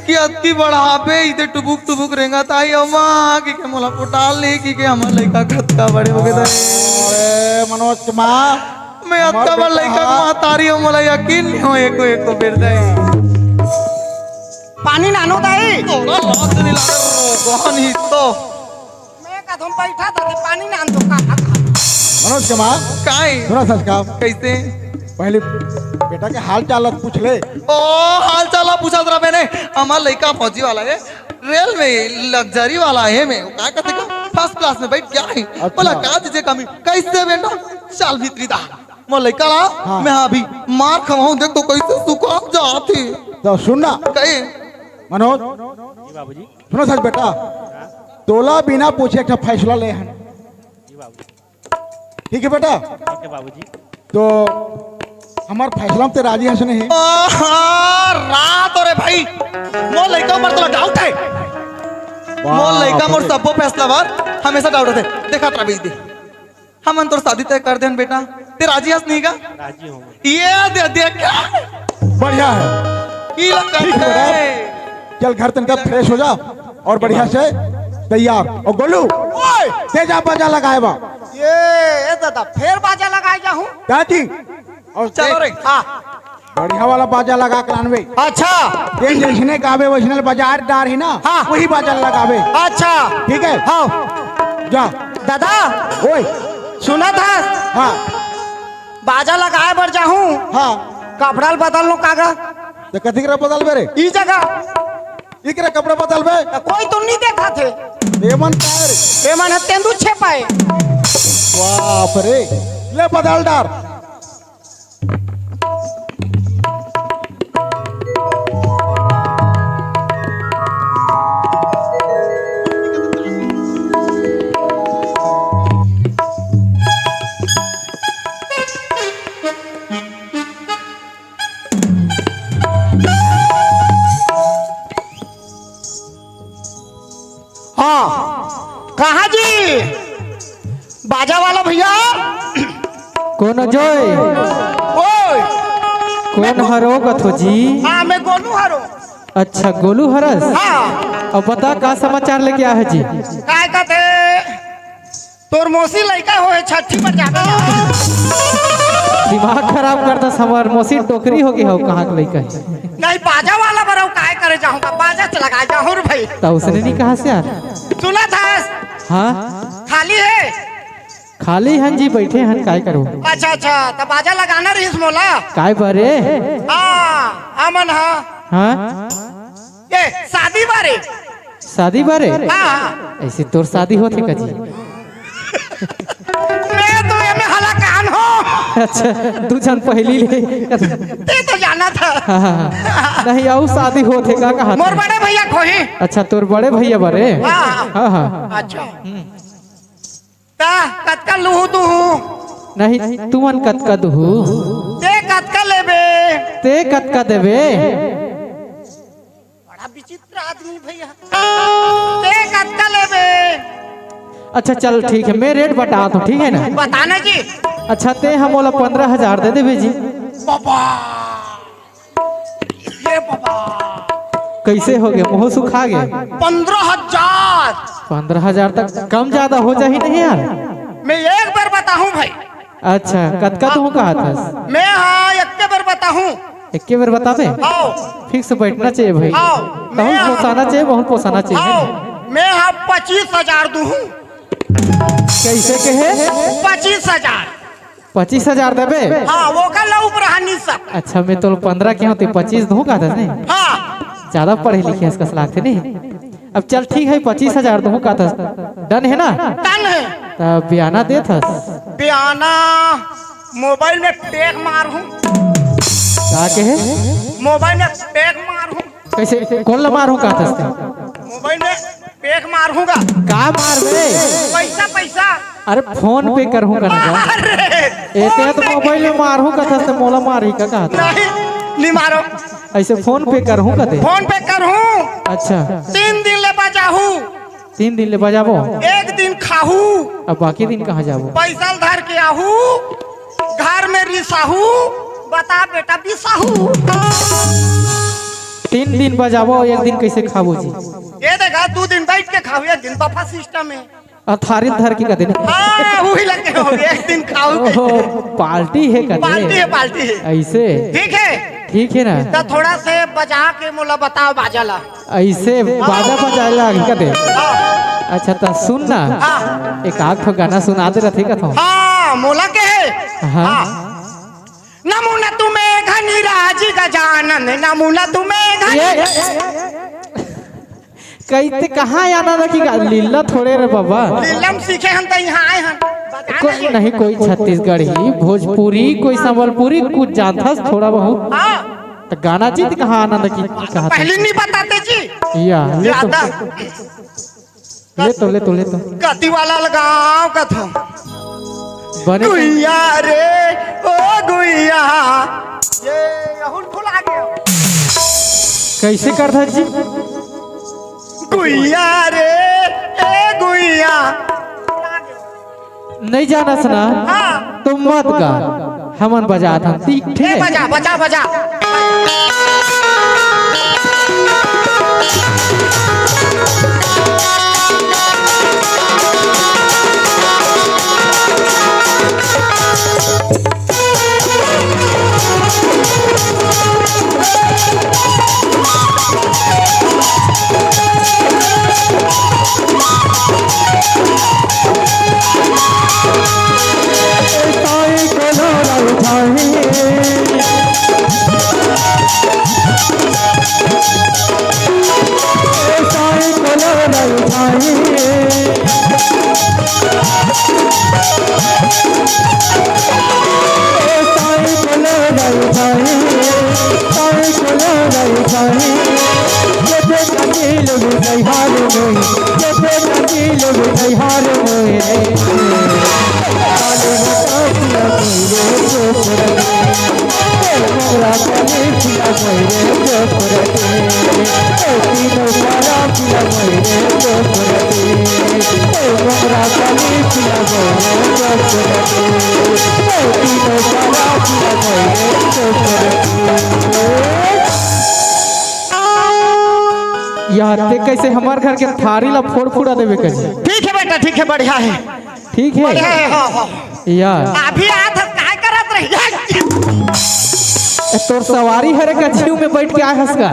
कि अतकी बड़हाबे इते टुबुक टुबुक रेंगत आही, अउ माँ कहिके मोला पोटाल ले कहिके हमर लइका कतका बड़े होगे दाई। अरे मनोज के माँ, मैं हमर अतका बड़ बेटा लइका के हा। महतारी हँव, मोला यकीन नहीं होय एको एको बेर दाई। पानी लानो दाई। तोला लाज नहीं लागे रो, कहानी तो। मैं कदम बैठा था, ते पानी ना आन दो, का, का, का। मनोज के माँ, काय? सुना सच का? कइसे? पहले बेटा के हाल चाल पूछ ले। ओ, हाल चाल पूछत रहा मैंने। हमार लइका फौजी वाला हे, रेल में लग्जरी वाला हे, मैं का कहते का फर्स्ट क्लास में बैठ गया है। अच्छा। बोला का दीजिए कमी? कइसे बेटा? चल भीतरी दा। मोर लइका ला, हाँ। मैं अभी मार खवाहूँ, देख तो कइसे सुखात जात हे। तो सुन ना। कहे। मनोज। जी बाबूजी। सुनो सच बेटा, तोला बिना पूछे एक ठो फैसला ले हन। जी बाबूजी। ठीक है बेटा? ठीक है बाबूजी। तो हमार फैसला में ते राजी हस नहीं? आहा, रात रे भाई, मोर लइका ऊपर तोला डाउट है? वाह, मोर लइका मोर बाप रे। सब्बो फैसला बर हमेशा डाउट होथे। देखा तरा बीच दे, हमन तोर शादी तय कर देन बेटा, ते राजी हस नहीं का? राजी हूँ मैं। ये दे, दे क्या? बढ़िया है। ई लग ठीक है बेटा। है। चल घर तनका फ्रेश हो जा और बढ़िया से तैयार। और गोलू, ओए! ते जा बाजा लगाए बा। ये, ए दादा, फेर बाजा लगाए जाहूँ? चाची, और चलो देख, रे। हाँ। बढ़िया वाला बाजा लगा के लानबे। अच्छा। ये जैसने गावे वैसने बाजा डार ही ना, हाँ। वही बाजा लगाबे। अच्छा। ठीक है? हाँ। जा। दादा। ओए। सुनत हस? हाँ। बाजा लगाए बर जाहूँ। हाँ। कपड़ा ल बदल लो कागा। तो कथी करा बदलबे रे? ई जगह। इकरे कपड़ा बदलबे? त कोई तो नहीं देखा थे। एमन का रे? एमन ह तेंदू छेपाए। बाप रे। ले बदल डार। हाँ, कहाँ जी? बाजा वाला भैया। कोन जोय? ओए। कोन हरो कथो जी? हाँ, मैं गोलू हरो। अच्छा, गोलू हरस? हाँ। अब बता, का समाचार लेके आए हे जी? काय कथे? तोर मौसी लइका होए, छट्ठी पर जाबे। दिमाग खराब करता, हमर मौसी डोकरी हो गे हो, कहाँ के लइका हे? नहीं, बाजा वाला बरऊ काय करे जाहूँ का? बाजा चला गा जाहूँ रे भाई। तो उसने नहीं कहा से यार। सुना था? हाँ? खाली हे? खाली हन जी, बैठे हन, काय करो? अच्छा, अच्छा, तो बाजा लगाना रहिस मोला। काय बरे? हाँ, हमन हाँ। हाँ? ये शादी बारे। शादी बारे? हाँ, हाँ। ऐसे तोर शादी होथे का जी? मैं तो ये में हलाकान हो। अच्छा, दू झन पहली ले। ते तो जाना था। हाँ, हाँ, हाँ। नहीं, अउ शादी होथे का कहा मोर था? बड़े भैया खोही। अच्छा, तोर बड़े भैया बरे? हाँ, हाँ। हाँ, हाँ। अच्छा। ता कतका लुहू दुहू? नहीं, तुमन कतका दुहू? ते कतका लेबे? ते कतका देबे? बड़ा विचित्र आदमी भैया। ते कतका लेबे? अच्छा, चल, ठीक है, मैं रेट बतात हूँ, ठीक है ना? बताना जी। अच्छा, ते हम ओला पंद्रह हजार दे देबे जी। बाबा, ये बाबा। कैसे हो गया, मुँह सुखा गया? पंद्रह हजार। पंद्रह हजार तक कम ज्यादा हो जाही नहीं यार? मैं एक बार बताहूँ भाई। अच्छा, कतका तू कहा था? मैं हाँ, एक बार बताहूँ। एक बार बताबे? आओ। फिक्स बैठना चाहिए भाई। आओ। बहुत पोसाना चाहिए, बहुत पोसाना चाहिए। आओ। मैं हाँ पच्चीस हजार दूँ। कैसे कहे? पच्चीस हजार। पच्चीस हजार देबे? हाँ, वो का लऊ पर नहीं सब। अच्छा, मैं तो पंद्रह के होते, पच्चीस दूँ का था नहीं? हाँ। ज्यादा पढ़े लिखे इसका सलाह थे नहीं। अब चल ठीक है, पच्चीस हजार दूँ का था, डन है ना? डन है। तब बियाना दे था। बियाना मोबाइल में पैक मार हूँ। का के है? मोबाइल में पैक मार हूँ। कैसे? कौन ला मार हूँ का था? मोबाइल में पैक मार हूँ का। का मार बे? पैसा, पैसा। अरे, फोन पे कर हूँ का ना का? अरे, एते तो मोबाइल में मार हूँ कथस, तो मोला मार ही का कहा था? नहीं, नहीं मारो। ऐसे फोन पे कर हूँ कदे? फोन पे कर हूँ। अच्छा। तीन दिन ले बजाहू। तीन दिन ले बजाबो? एक दिन खाहू। अब बाकी दिन कहाँ जाबो? पैसा धर के आहू, घर में रिसाहू, बता बेटा बिसाहू। तीन दिन बजाबो, एक दिन कैसे खाबो जी? ये देखा, दू दिन बैठ के खाहू, एक दिन बफा सिस्टम है। अथारी धर के कदे नहीं। हाँ, वही लगे हो, एक दिन खाहू के। ओहो, पार्टी है कदे? पार्टी है, पार्टी है। ऐसे? ठीक है। ठीक है ना? तो थोड़ा से बजा के मोला बताओ बाजा ला। ऐसे बाजा बजाए ला कदे? हाँ। अच्छा, तो सुन ना। हाँ। एक आध ठो गाना सुना दे रथे का तो। हाँ, मोला के है? हाँ। हाँ। नमूना तुम्हें घनी राजी गजानन, नमूना तुम्हें घनी। ये, कइते कहाँ आना रखी गा? लीला थोड़े रे बाबा। लीला में सीखे हम तो यहाँ आए हैं। कोई नहीं, कोई छत्तीसगढ़ी, भोजपुरी, कोई संबलपुरी, कुछ जानथस थोड़ा बहुत। हाँ। तो गाना जी त कहाँ आना रखी कहा था? पहले नहीं बताते जी। या, ले तो। ज्यादा। ले तो, ले तो, ले तो। कति वाला लगाओ कथा। बने। गुइया रे, ओ गुइया। ये यहुन भुला गया। कैसे करथा जी? गुइया रे, ए गुइया। नहीं जानस ना? हाँ। तो मत गा, हमन बजात हन। ठीक, ठीक ए, है? बजा, बजा, बजा। ते कइसे हमर घर के थारी ला फोड़ फुड़ा देबे कइसे? ठीक हे बेटा, ठीक हे, बढ़िया हे। ठीक हे। बढ़िया हे, हाँ, हाँ। या। अभी आत हस, काय करत रही? ए, तोर सवारी हरे का, जीव में बैठ के आय हस का?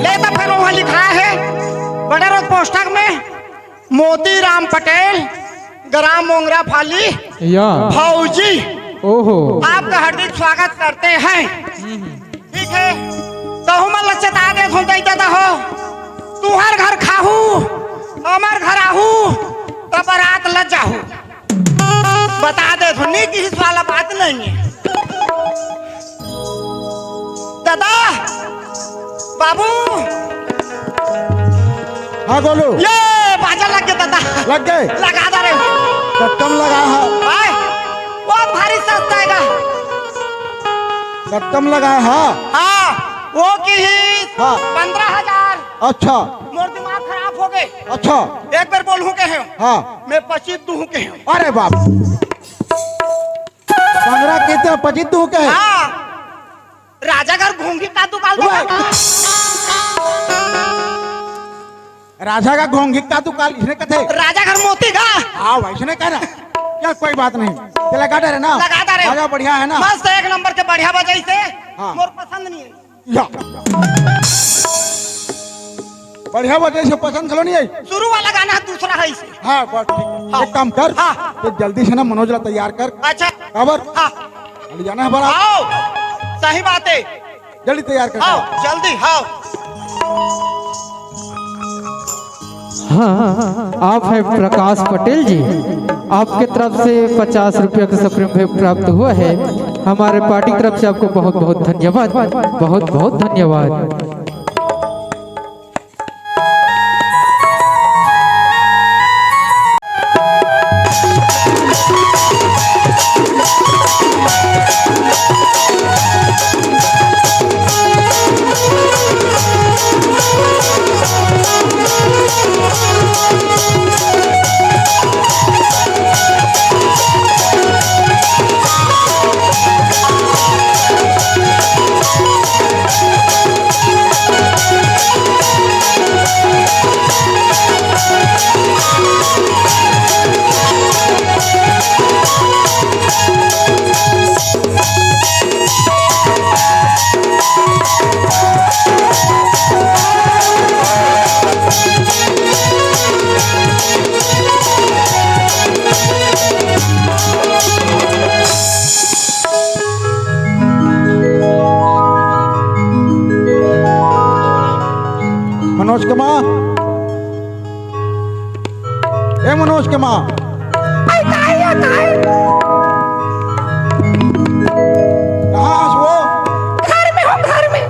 ले तो फिर वहाँ लिखा है बड़े रोज पोस्टर में, मोतीराम पटेल, ग्राम मोंगरा फाली, या। भौजी, ओहो। आपका हार्दिक स्वागत करते हैं। ठीक है, तो हमन ल चेता देत हों, दई ददा हो, तुहर घर खाहू, हमर घर आहू, त बरात ल जाहू। बता देत हों, नी किहिस वाला बात नहीं है। दादा, बाबू। हाँ, गोलू। ये बाजा लग गया दादा। लग गए? लगा दे रे। कट्टम लगा है। आय, बहुत भारी सस्ता है गा। कट्टम लगा है, हाँ। हाँ, वो की ही हाँ। पन्द्रह हजार। अच्छा। मोर दिमाग खराब हो गए। अच्छा। एक बार बोलूं के हैं। हाँ। मैं पच्चीस दूं के हैं। अरे बाप। पन्द्रह कितने पच्चीस दूं के हैं। हाँ। राजा घर घोंघी का दुकान वाह। देखा था? राजा का घोंघी का दुकान इसने कथे। राजा घर मोती का? हाँ, वैसने कह रहा। क्या कोई बात नहीं। चला काटा रे ना? लगा दे रे। राजा बढ़िया है ना? मस्त एक नंबर के बढ़िया बजाइस हे। हाँ। मोर पसंद नहीं है। या। बढ़िया बजाइस हे, पसंद घलो नहीं आई। शुरू वाला गाना है, दूसरा है इसे। हाँ, बस ठीक है। हाँ। एक काम कर। हाँ। तो जल्दी से ना मनोज ला तैयार कर। अच्छा। काबर? हाँ। अभी जाना है बारात। आओ, सही बात है। जल्दी तैयार कर। आओ, जल्दी, आओ। हाँ, आप हैं प्रकाश पटेल जी, आपके तरफ से पचास रुपया का सुप्रीम गिफ्ट प्राप्त हुआ है। हमारे पार्टी की तरफ से आपको बहुत बहुत धन्यवाद, बहुत बहुत धन्यवाद। मनोज के माँ, ए मनोज के माँ। आई, आई, आई, आई। कहाँ हस वो? घर में हूँ, घर में।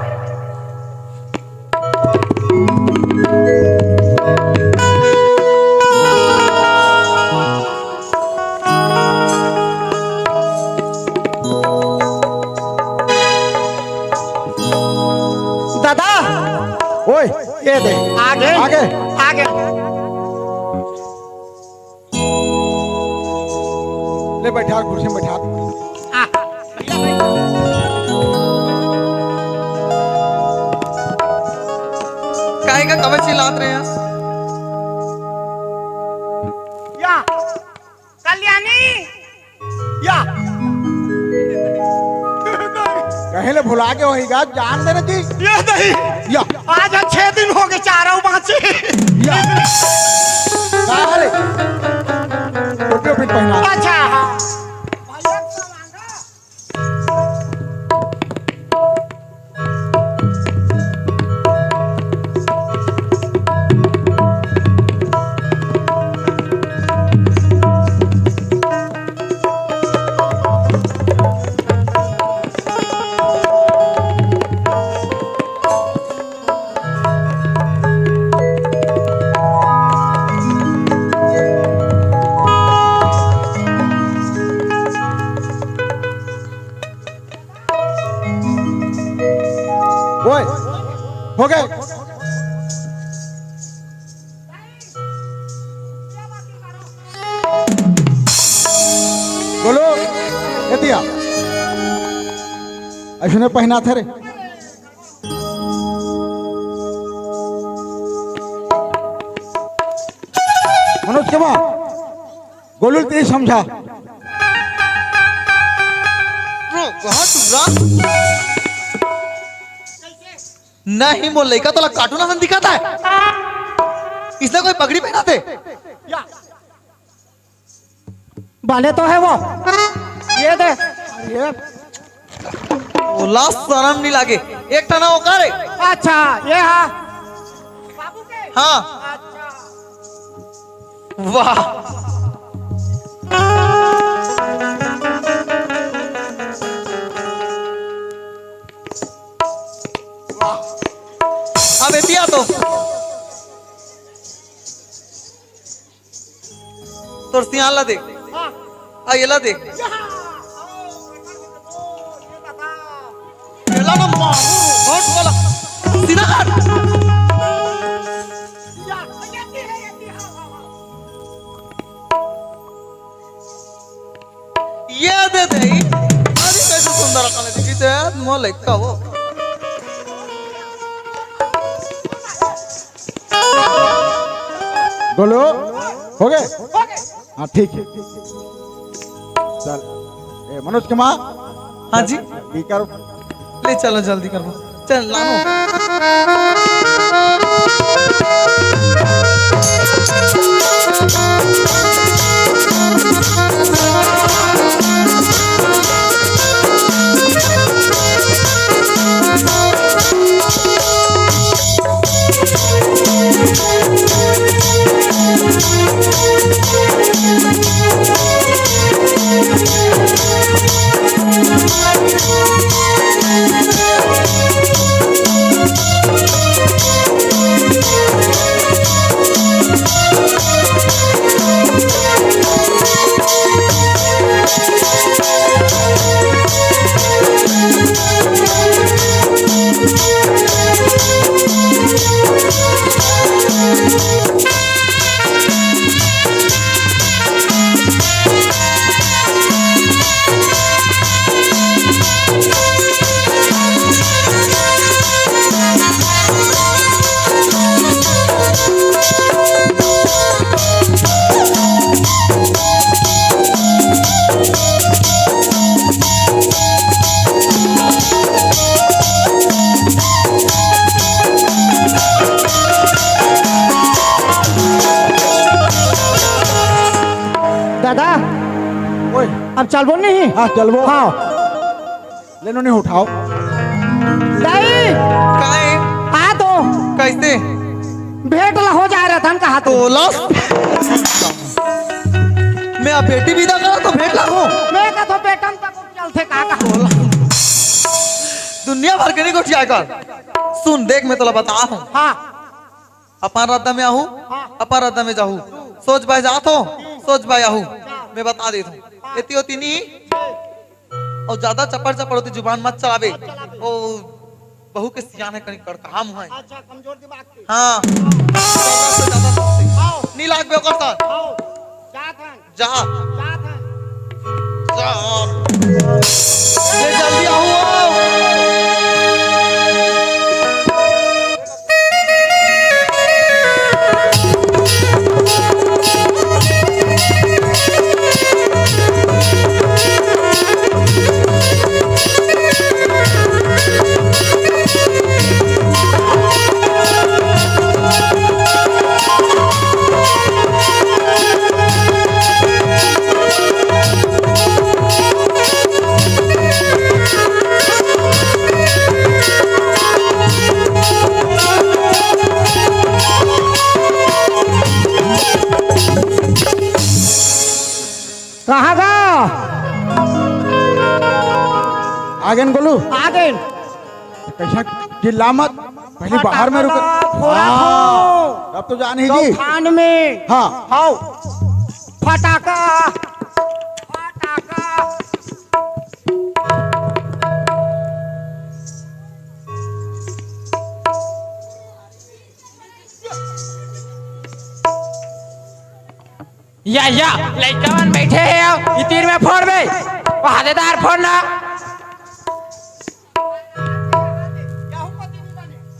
दादा, ओए। ये दे। आगे। आगे। आगे। ले बैठा, कुर्सी में बैठा। आ। काहे का कबे चिल्लात रहे हैं? या। कल्याणी। या। कहे ले भुला के होई गा, जान दे ना जी। ये दही। या। आज हम छह दिन हो गए, चारों बाँचे। या। का रे? टोपी ओपी पहना। अच्छा, हाँ। ओए, हो गए। बोलो, एतिया। अइसने पहिनाथे रे। मनोज के माँ, गोलू ल तें समझा। रो, कहाँ टुरा? नहीं, मोर लइका तोला cartoon असन दिखत हे। इसने कोई पगड़ी पहिनाथे? बने तो हे वो। ये दे। अरे। ओला शरम नइ लागे। एक ठन ओकर हे। अच्छा, ये हा। हाँ। अच्छा। वाह। अब एती आ तो। तोर सियान ला दे। हाँ। आ, ये ला दे। ये ला ना मारू, होठ वाला। सीधा काट। ये दे दे। अरे, कैसे सुंदर अकल हे, दीदी, ते मोर लइका वो। बोलो, हो गए? हाँ, ठीक है। चल, ए, मनोज के माँ। हाँ जी। ये कर। ले चलो, जल्दी करो। चल, लानो। दादा, ओए। अब चलबो नहीं? हाँ, चलबो। हाँ। ले नोनी उठाओ। दाई। काय? आ तो। कैसे? भेंट ला हो जा रहा था, कहा तो। तोला? मैं अब बेटी विदा करा तो भेंट ला हो। मैं का तो बेटन तक चलथे का कहा। तोला। दुनिया भर के नहीं गोठिया कर। सुन, देख, मैं तोला बता हूँ। हाँ। अपन रद्दा में आहू, हाँ। अपन रद्दा में जाहू। सोच बाय जात हो, सोच बाय आहू। मैं बता देत हूँ। हाँ। एती ओती नहीं। अउ ज्यादा चपड़ चपड़ होती जुबान मत चलावे। मत चलावे। ओ, बहू के सियान हे, कनी कड़कहा मुँह हे। अच्छा, कमजोर दिमाग के। हाँ। ज्यादा से ज्यादा सोचते। आओ। नी लागबे ओकर साथ। आओ। जात हन। जा। जात हन। जा। ले जल्दी आहू, आओ। कहाँ गा? आगेन गोलू। आगेन। कैसा चिल्ला मत, पहले बाहर में रुक। फटाका फोड़ा हाँ। हो। अब तो जान ही दी। गौठान में। हाँ। हाओ। फटाका। फटाका। या, या, लइका मन बैठे हे, आओ, ई तीर में फोड़ बे, वो हादेदार फोड़ ना।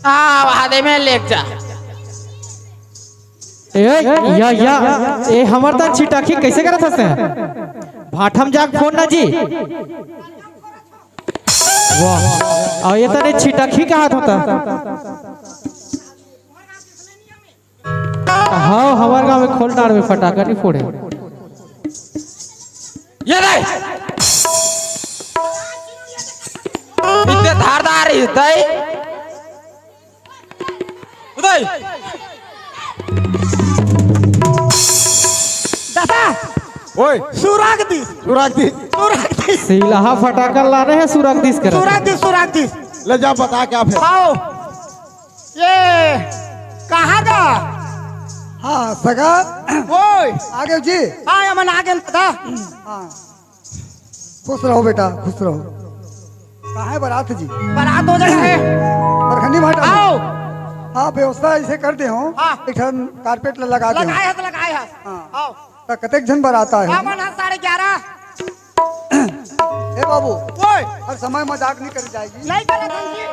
हाँ, वहाँ दे में लेके जा। ए, या, या, ए, हमर तन छिटकही कइसे करत हस तें? भाठम जाके फोड़ ना जी। वाह, अउ ए तने छिटकही कहत होता। हाँ, हमर गाँव में खोलनार में फटाका नहीं फोड़े। ये दे। इतने धारदार ही दे। उदय। दादा। ओए। सुराग दिस। सुराग दिस। सुराग दिस। सीलाहा फटाका लाने हे, सुराग दिस करा। सुराग दिस, सुराग दिस। ले जा, बता क्या फिर? आओ। ये कहाँ गा? हाँ, सगा। ओए। आगे जी। हाँ, ये मन आगे दादा। हाँ। खुश रहो बेटा, खुश रहो। कहाँ है बारात जी? बारात हो जाए है। परखंडी भाटा में। आओ। हाँ, व्यवस्था ऐसे कर दे हो। हाँ। एक ठन कारपेट ल लगा दे हो। लगाए है तो लगाए है। हाँ। आओ। त कतेक झन बारात आए हो? हमन ह साढ़े ग्यारह। ए बाबू, ओए। हर समय मजाक नहीं करी जाएगी। नहीं करत हन जी।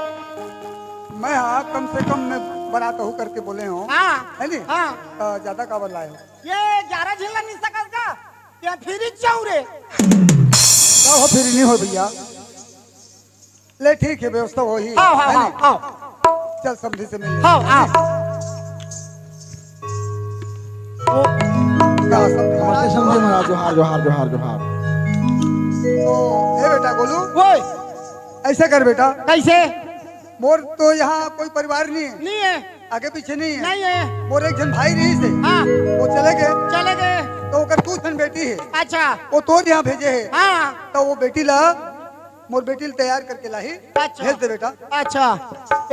मैं हाँ, कम से कम मैं बारात हो करके बोले हो। हाँ। है नी? हाँ। त ज्यादा काबर लाए हो? ये ग्यारह झिल्ला नहीं सकल का? ये फिरी चाऊ रे। का हो, फिरी नहीं हो भैया? ले ठीक है, व्यवस्था वही। आओ, आओ, है नी? आओ, आओ। चल, समधी से मिल ले। आओ, आओ। का समधी? नमस्ते समधी महाराज, जोहार, जोहार, जोहार, जोहार। तो, हे बेटा गोलू, ओए। ऐसा कर बेटा। कैसे? मोर तो यहाँ कोई परिवार नहीं है। नहीं है। आगे पीछे नहीं है। नहीं है। मोर एक झन भाई रहिस हे। हाँ। वो चले गए। चले गए। तो ओकर दू झन बेटी हे। अच्छा। वो तोर यहाँ भेजे हे। हाँ। तो वो बेटी ला, मोर बेटी ला तैयार करके लाही। अच्छा। भेज दे बेटा। अच्छा।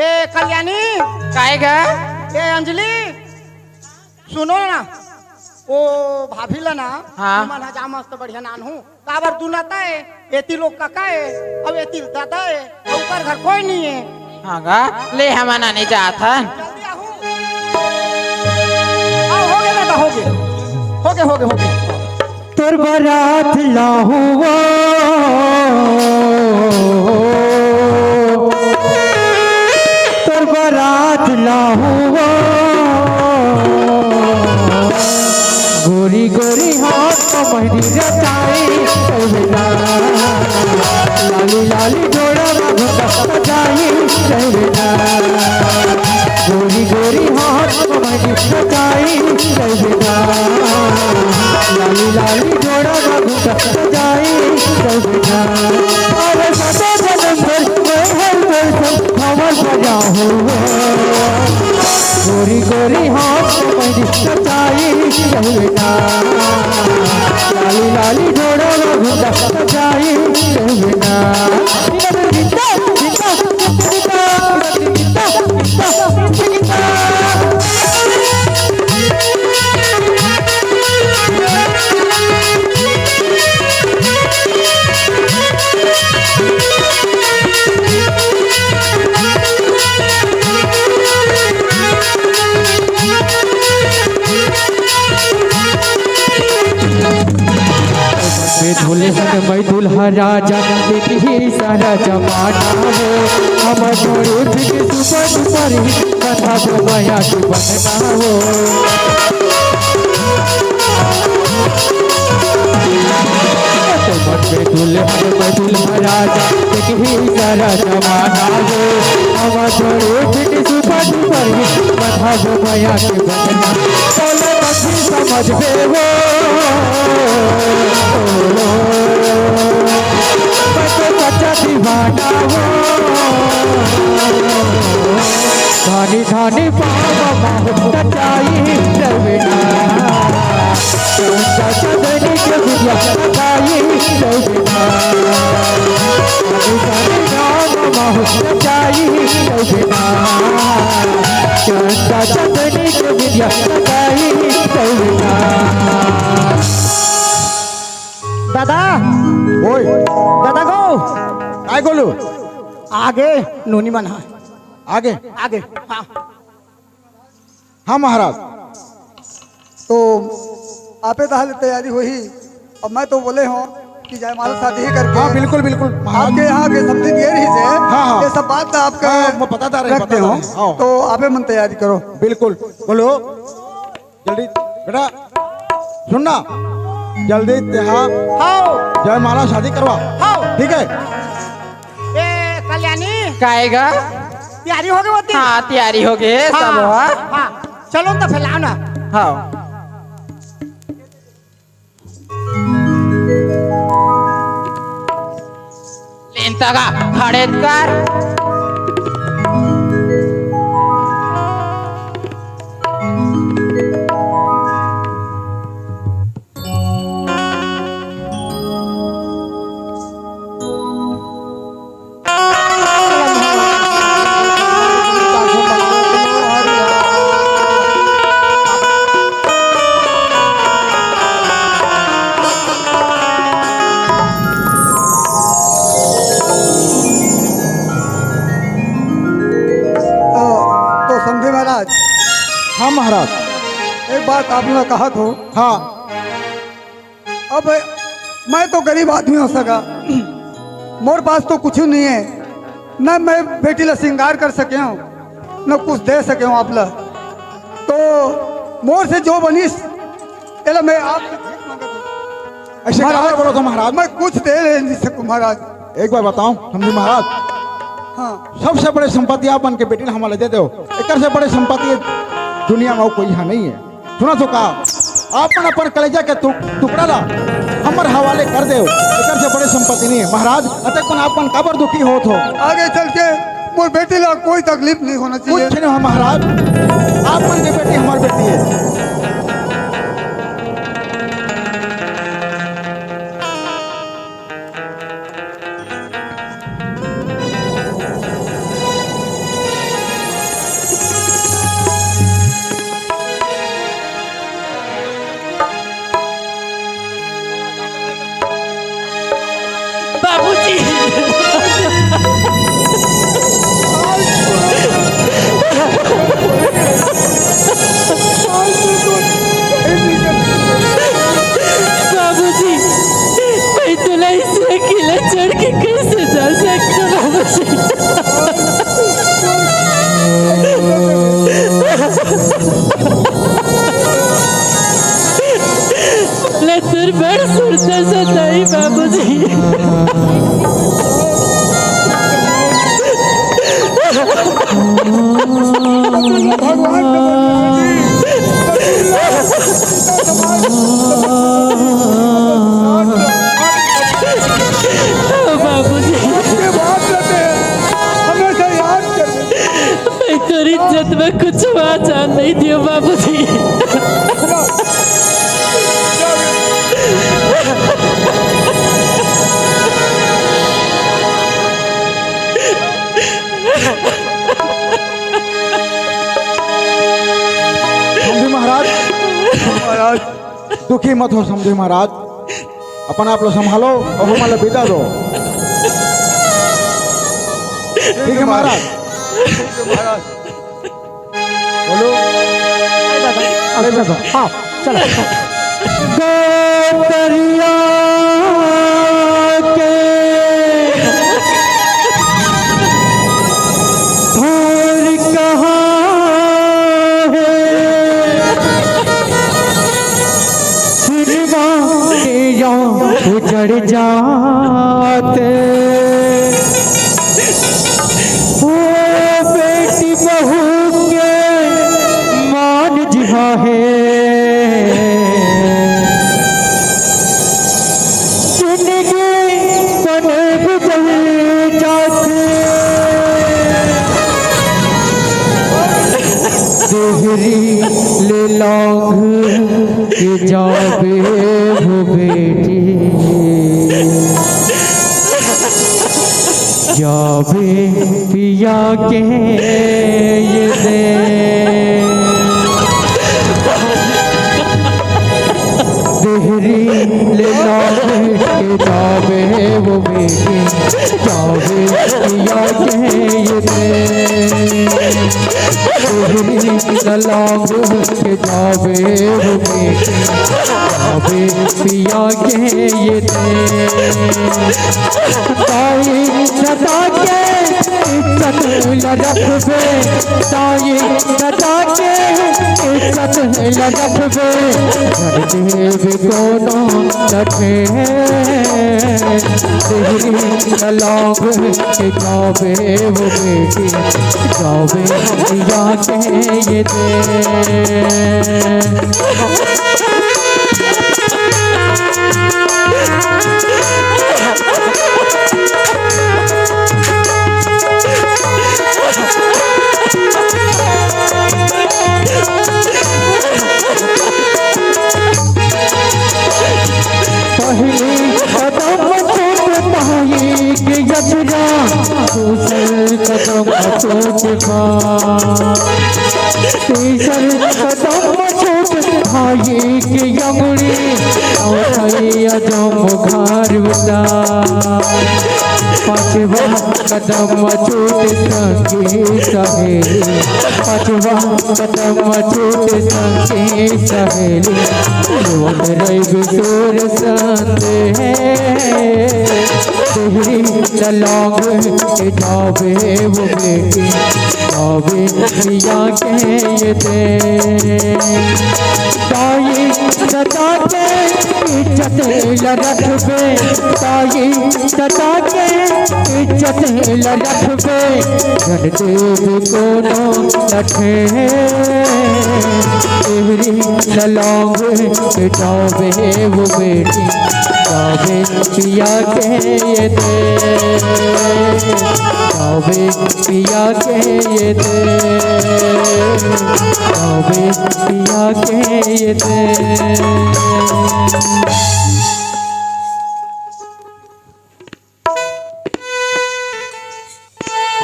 ए कल्याणी। काय गा? ए अंजलि, सुनो ना, ओ भाभी ला ना, हाँ। तुमन ह जा मस्त बढ़िया नानहू। काबर दुनता ए, एती लोग कका ए, अउ एती दादा ए, अउ ओकर घर कोई नहीं है। हाँ गा, ले हमन आने जात हन। जल्दी आहू। आओ, हो गे दादा, हो गे। हो गे, हो गे, हो गे। तोर बारात लाहूं वो, तोर बारात लाहूं वो। गोरी गोरी हाथ म मेहंदी रचाई, ओ बेटा। लाली लाली डोरा म घुंघटा सजाई, ओ बेटा। गोरी गोरी हाथ म मेहंदी रचाई, ओ बेटा। लाली लाली डोरा म घुंघटा सजाई, ओ बेटा। अरे सदा जनम भर मैं हर दर्शन हमर बजा हो। गोरी गोरी हाथ म मेहंदी सजाई रहे ना। लाली लाली डोरा म घुंघटा सजाई रहे ना। मैं दूल्हा, मैं दूल्हा राजा, देखी सारा जमाना हो। हम जोड़े फिर सुपर सुपर हिट, बंधा दो माया के बंधना हो। मन में दुल्हन, मैं दुल्हा राजा, एक ही सारा जमाना हो। हम जोड़े फिर सुपर डुपर हिट, बंधा दो माया के बंधना। बोले बच्ची समझ बे वो, मैं तो सच्चा दीवाना हूँ। धानी धानी पाव माहू नचाई रविना। चंदा चांदनी के बिटिया नचाई रविना। धानी धानी पाव माहू नचाई रविना। चंदा चांदनी के बिटिया नचाई रविना। दादा। ओए। दादा गो। काय गोलू? आगे नोनी मन हा। आगे? आगे, हाँ। हाँ महाराज। तो आपे तहाले तैयारी होही। अब मैं तो बोले हों, कि जयमाला शादी ही करके हाँ, बिल्कुल, बिल्कुल। महाराज। आपके यहाँ के समधी ये रहिसे, हाँ, हाँ। ये सब बात ला आपके हाँ, मैं बताता रहे, रखते बताता हो, रहे, हाँ। तो आपे मन तैयारी करो। बिल्कुल। बोलो, जल्दी, बेटा, सुनना, जल्दी तेहा हाँ। जयमाला शादी करवा। हाँ। ठीक है? ए, कल्याणी। काएगा? तैयारी हो गई होती? हाँ, तैयारी हो गई, हाँ, सब हुआ। हाँ, चलो तो फैलाओ ना। हाँ। लेंता का खड़ेत कर। तो, तो समधी महाराज। हाँ महाराज। एक बात आपने कहा थो। हाँ। अब मैं तो गरीब आदमी हो सका, मोर पास तो कुछ नहीं है, न मैं बेटी ला श्रृंगार कर सके हूँ, न कुछ दे सके हूँ आप ला। तो मोर से जो बनिस, एला मैं आप ऐसे महाराज, कहाँ बोलो तो महाराज? मैं कुछ दे नहीं सकूँ महाराज। एक बार बताओ समधी महाराज। हाँ। सबसे बड़े संपत्ति आप मन के बेटी ला हमला दे दो, एकर से बड़े संपत्ति दुनिया में कोई यहाँ नहीं है। सुना तो का, आप मन अपन कलेजा के टुक-, टुकड़ा ला हमर हवाले कर देव, एकर से बड़े संपत्ति नहीं है। महाराज, अतक मन आप मन काबर दुखी होत हो? आगे चल के मोर बेटी ला कोई तकलीफ नहीं होना चाहिए। कुछ नहीं हो महाराज, आप मन के बेटी हमर बेटी है। बाबूजी। बाबूजी, मैं तुला इस अकेला छोड़ के कैसे जा सकता बाबूजी? ले तुर बड़ सुरता सताई बाबूजी। भगवान बाबूजी। आपके बाप रहते हैं, हमेशा याद करते। मैं तोर इज्जत में कुछ आचरण नहीं दियो बाबूजी। समधी महाराज, महाराज। दुखी मत हो समधी महाराज, अपन आप ला संभालो अउ हमला बिदा दो। ठीक है महाराज। ठीक है महाराज। बोलो। अरे दादा, हाँ, चलो। गोतरिया के भोर कहाँ है? सुनवा के या उजड़ जाते। ओ बेटी बहू के मान जिहा है। जिंदगी बन गुजर जाते। देहरी ले लौंग के जाबे हो बेटी, जाबे पिया के ये दे। देहरी ले लौंग के जाबे हो बेटी, जाबे पिया के ये दे। तोहरी ललांग के जावे हो बेटी, जावे पिया के ये दे। ताई सदा के इज्जत ल रखबे, ताई सदा के इज्जत ल रखबे, धन देव कोनो लठे। तोहरी ललांग के जावे हो बेटी, जावे पिया के ये दे। पहली कदम चोट ताई के यचरा, दूसर कदम चोट बा, तीसर कदम चोट ताई के अंगुरी, और भैया जम घर उता। पांचवा कदम चोट संगी सहेली, पांचवा कदम चोट संगी सहेली, रोवत रहिबे तोर संदेह। तोहरी ललांग के जावे वो बेटी, जावे पिया के ये दे। ताई सदा के इज्जत ल रखबे, ताई सदा के इज्जत ल रखबे, धन देव कोनो लठे। तोहरी ललांग के जावे वो बेटी, जावे पिया के ये दे, जावे पिया के ये दे, जावे पिया के ये दे।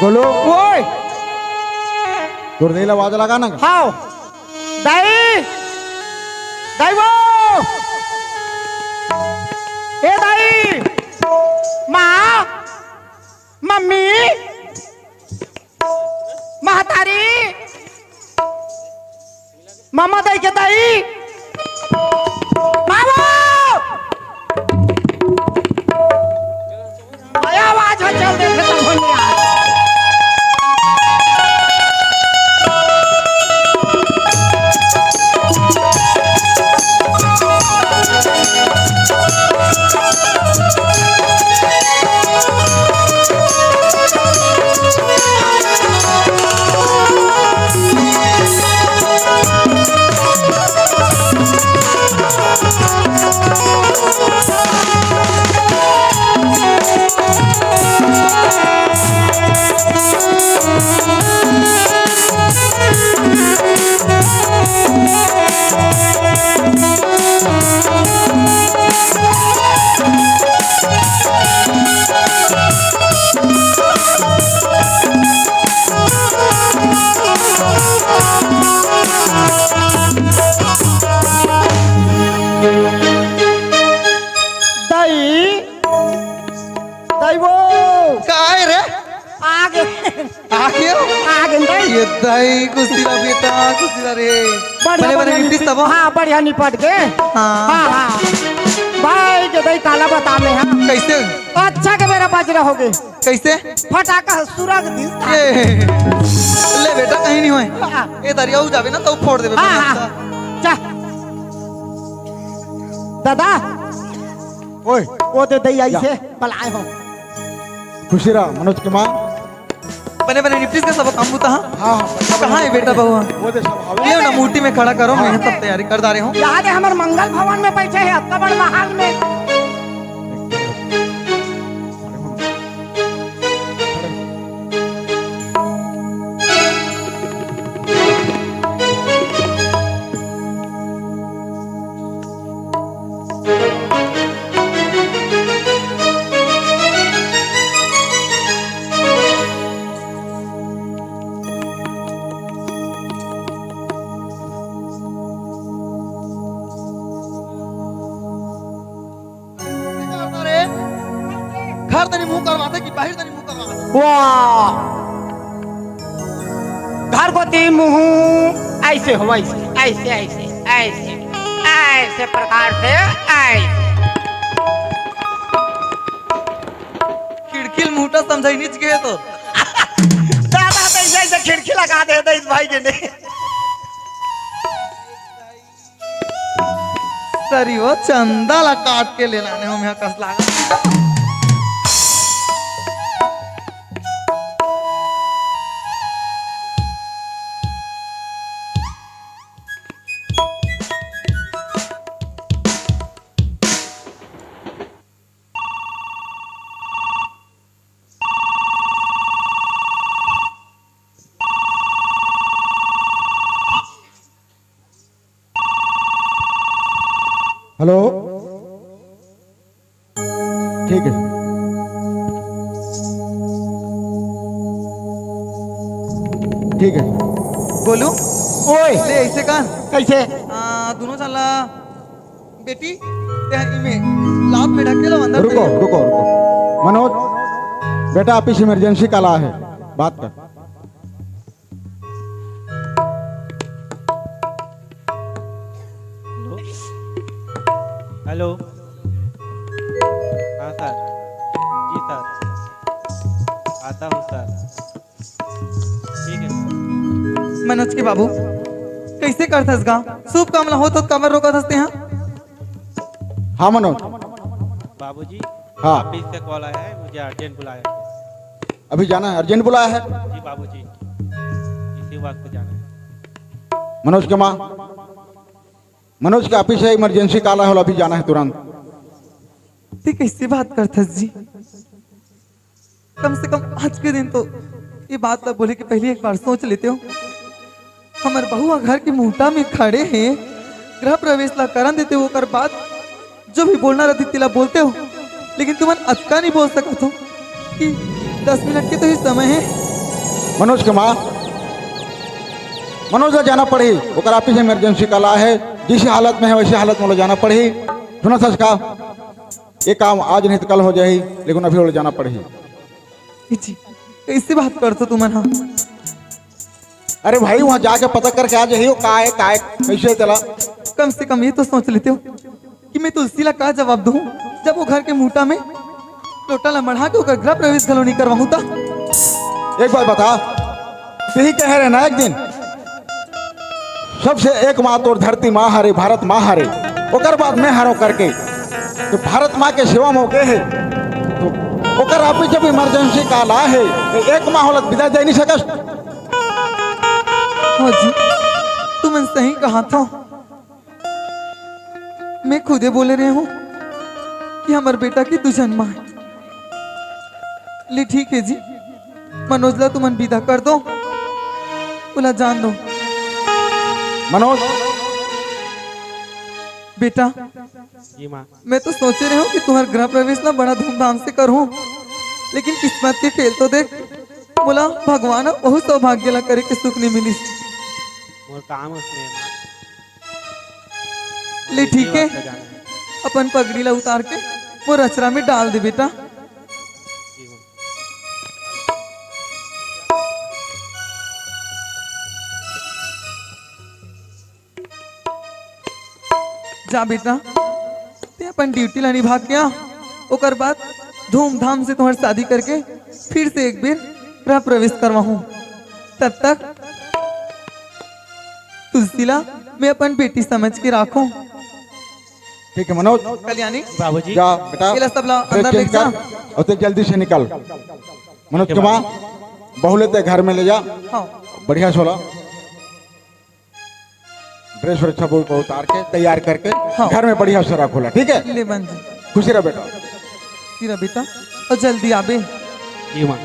बोलो। ओए। गुरुदेव आवाज लगा ना। हाव। दाई। दाई वो। ए दाई। माँ। मम्मी। महतारी। मामा दाई के दाई। बाबू! आया आवाज ह, चल देखे त भनिया। दाई, दाई वो। काय रे? आगे। आगे? आगे दाई। ये दाई, कुछ दिला बेटा, कुछ दिला रे। बढ़िया, बने, बने बढ़िया निपटिस निपट-, तब? हाँ, बढ़िया निपट के। हाँ। हाँ, हाँ। भाई के दाई काला बता में, हाँ। कैसे? अच्छा के मेरा बज रहा होगे। कैसे? फटाका सुरग दिल था। ए, ले बेटा, कहीं नहीं होए। हाँ। ए दरिया उ जावे ना तो फोड़ देवे हाँ, बना हाँ। सा। जा। दादा। ओए। वो दे दई आई या। से बलाए हो। खुशी रहा, मनोज कुमार। बने बने निपटिस के सब काम बुता, हाँ? हाँ, हाँ। कहाँ है बेटा बउआ? वो दे सब आवे। ले ना, मूटी में खड़ा करो, मैं हाँ। सब तैयारी कर डारे हूँ। यहाँ दे हमर मंगल भवन में बैठे हैं, अतना बड़ महल में। घर तनी मुंह करवाते कि बाहर तनी मुंह करवाते? वाह! घर कोती मुंह ऐसे हो, ऐसे, ऐसे, ऐसे, ऐसे, ऐसे प्रकार से, ऐसे। खिड़की ल मुहटा समझाई नीच के तो। दादा तो ऐसे, ऐसे खिड़की लगा दे, दे इस भाई के ने। सरी वो चंदा ला काट के ले लाने हो, मैं कस लागत। हेलो, ठीक है, ठीक है। बोलू। ओए, ले ऐसे का? कैसे? आ, दोनों साला बेटी, ते इमे लात में ढकेलो अंदर रुको, से। रुको, रुको। मनोज, बेटा, ऑफिस इमरजेंसी कॉल आया है, बात कर। हेलो। हाँ सर। जी सर, आता हूँ सर। ठीक है सर। मनोज के बाबू, कैसे करथस गा? शुभ काम ला हो तो कमर रोका थस ते, हाँ? हाँ मनोज। बाबूजी, हाँ। ऑफिस से कॉल आया है, मुझे अर्जेंट बुलाया है। अभी जाना है, अर्जेंट बुलाया है? जी बाबूजी, इसी वक्त जाना है। मनोज के माँ, मनोज के ऑफिस है, इमरजेंसी कॉल आया है, अभी जाना है तुरंत। ते कैसे बात करथस जी? कम से कम आज के दिन तो ये बात ला बोले के पहले एक बार सोच लेते हो। हमर बहुआ घर के मुहटा में खड़े हैं, गृह प्रवेश ला करन देते हो, ओकर बाद जो भी बोलना रहती तेला बोलते हो, लेकिन तुमन अतका नहीं बोल सकत हो कि दस मिनट के तो ही समय है। मनोज के माँ, मनोज ला जाना पड़ही, ओकर ऑफिस में इमरजेंसी कॉल आया है, जिस हालत में है वैसे हालत में ओला जाना पड़ही। सुनथस का? ये काम आज नहीं तो कल हो जाही, लेकिन अभी ओला जाना पड़ही। ए जी, कैसे बात करथो तुमन हा? अरे भाई, वहाँ जाके पता करके आ जाही, वो का है, का है, कैसे है तेला। कम से कम ये तो सोच लेते हो कि मैं तुलसी ला का जवाब दूँ, जब वो घर के मुहटा में लोटा ला मढ़ा के ओकर गृह प्रवेश घलो नहीं करवाहूँ ता। एक बात बता, तेही कहे रहे ना एक दिन, सबसे एक माँ तोर धरती माँ हरे, भारत माँ हरे, ओकर बाद मैं हरों करके, तो भारत माँ के सेवा में हो गए है, तो ओकर ऑफिस जब इमरजेंसी कॉल आए है, तो एक माँ होलत विदा दे नहीं सकस। हाँ जी, तुमन सही कहा था। मैं खुदे बोले रहे हूँ कि हमर बेटा की दू झन माँ है। ले ठीक है जी, मनोज ला तुमन विदा कर दो, ओला जान दो। मनोज। बेटा, जी माँ। मैं तो सोचे रहे हूँ कि तुम्हार गृह प्रवेश ना बड़ा धूमधाम से करूँ, लेकिन किस्मत के खेल तो देख, बोला भगवान वहू सौभाग्य ला करे के सुख नहीं मिलिस। मोर काम उसने माँ। ले ठीक है, अपन पगड़ी ला उतार के मोर अचरा में डाल दे बेटा। जा बेटा, ते अपन ड्यूटी ला निभा के आ, ओकर बाद धूमधाम से तुम्हार शादी करके फिर से एक बेर गृह प्रवेश करवाहूँ। तब तक तुलसी ला मैं अपन बेटी समझ के राखूं। ठीक है मनोज। कल्याणी, बाबूजी। जा बेटा, ये ला सब ला अंदर ले जा। और ते जल्दी से निकल। मनोज के माँ, बहू ला ते घर में ले जा। हाँ। बढ़िया सोला। ड्रेस और अच्छा बहुत उतार के तैयार करके हाँ। घर में बढ़िया से रखोला, ठीक है? ले बन जी। खुशी रह बेटा। खुशी रह बेटा, और जल्दी आबे। जी माँ।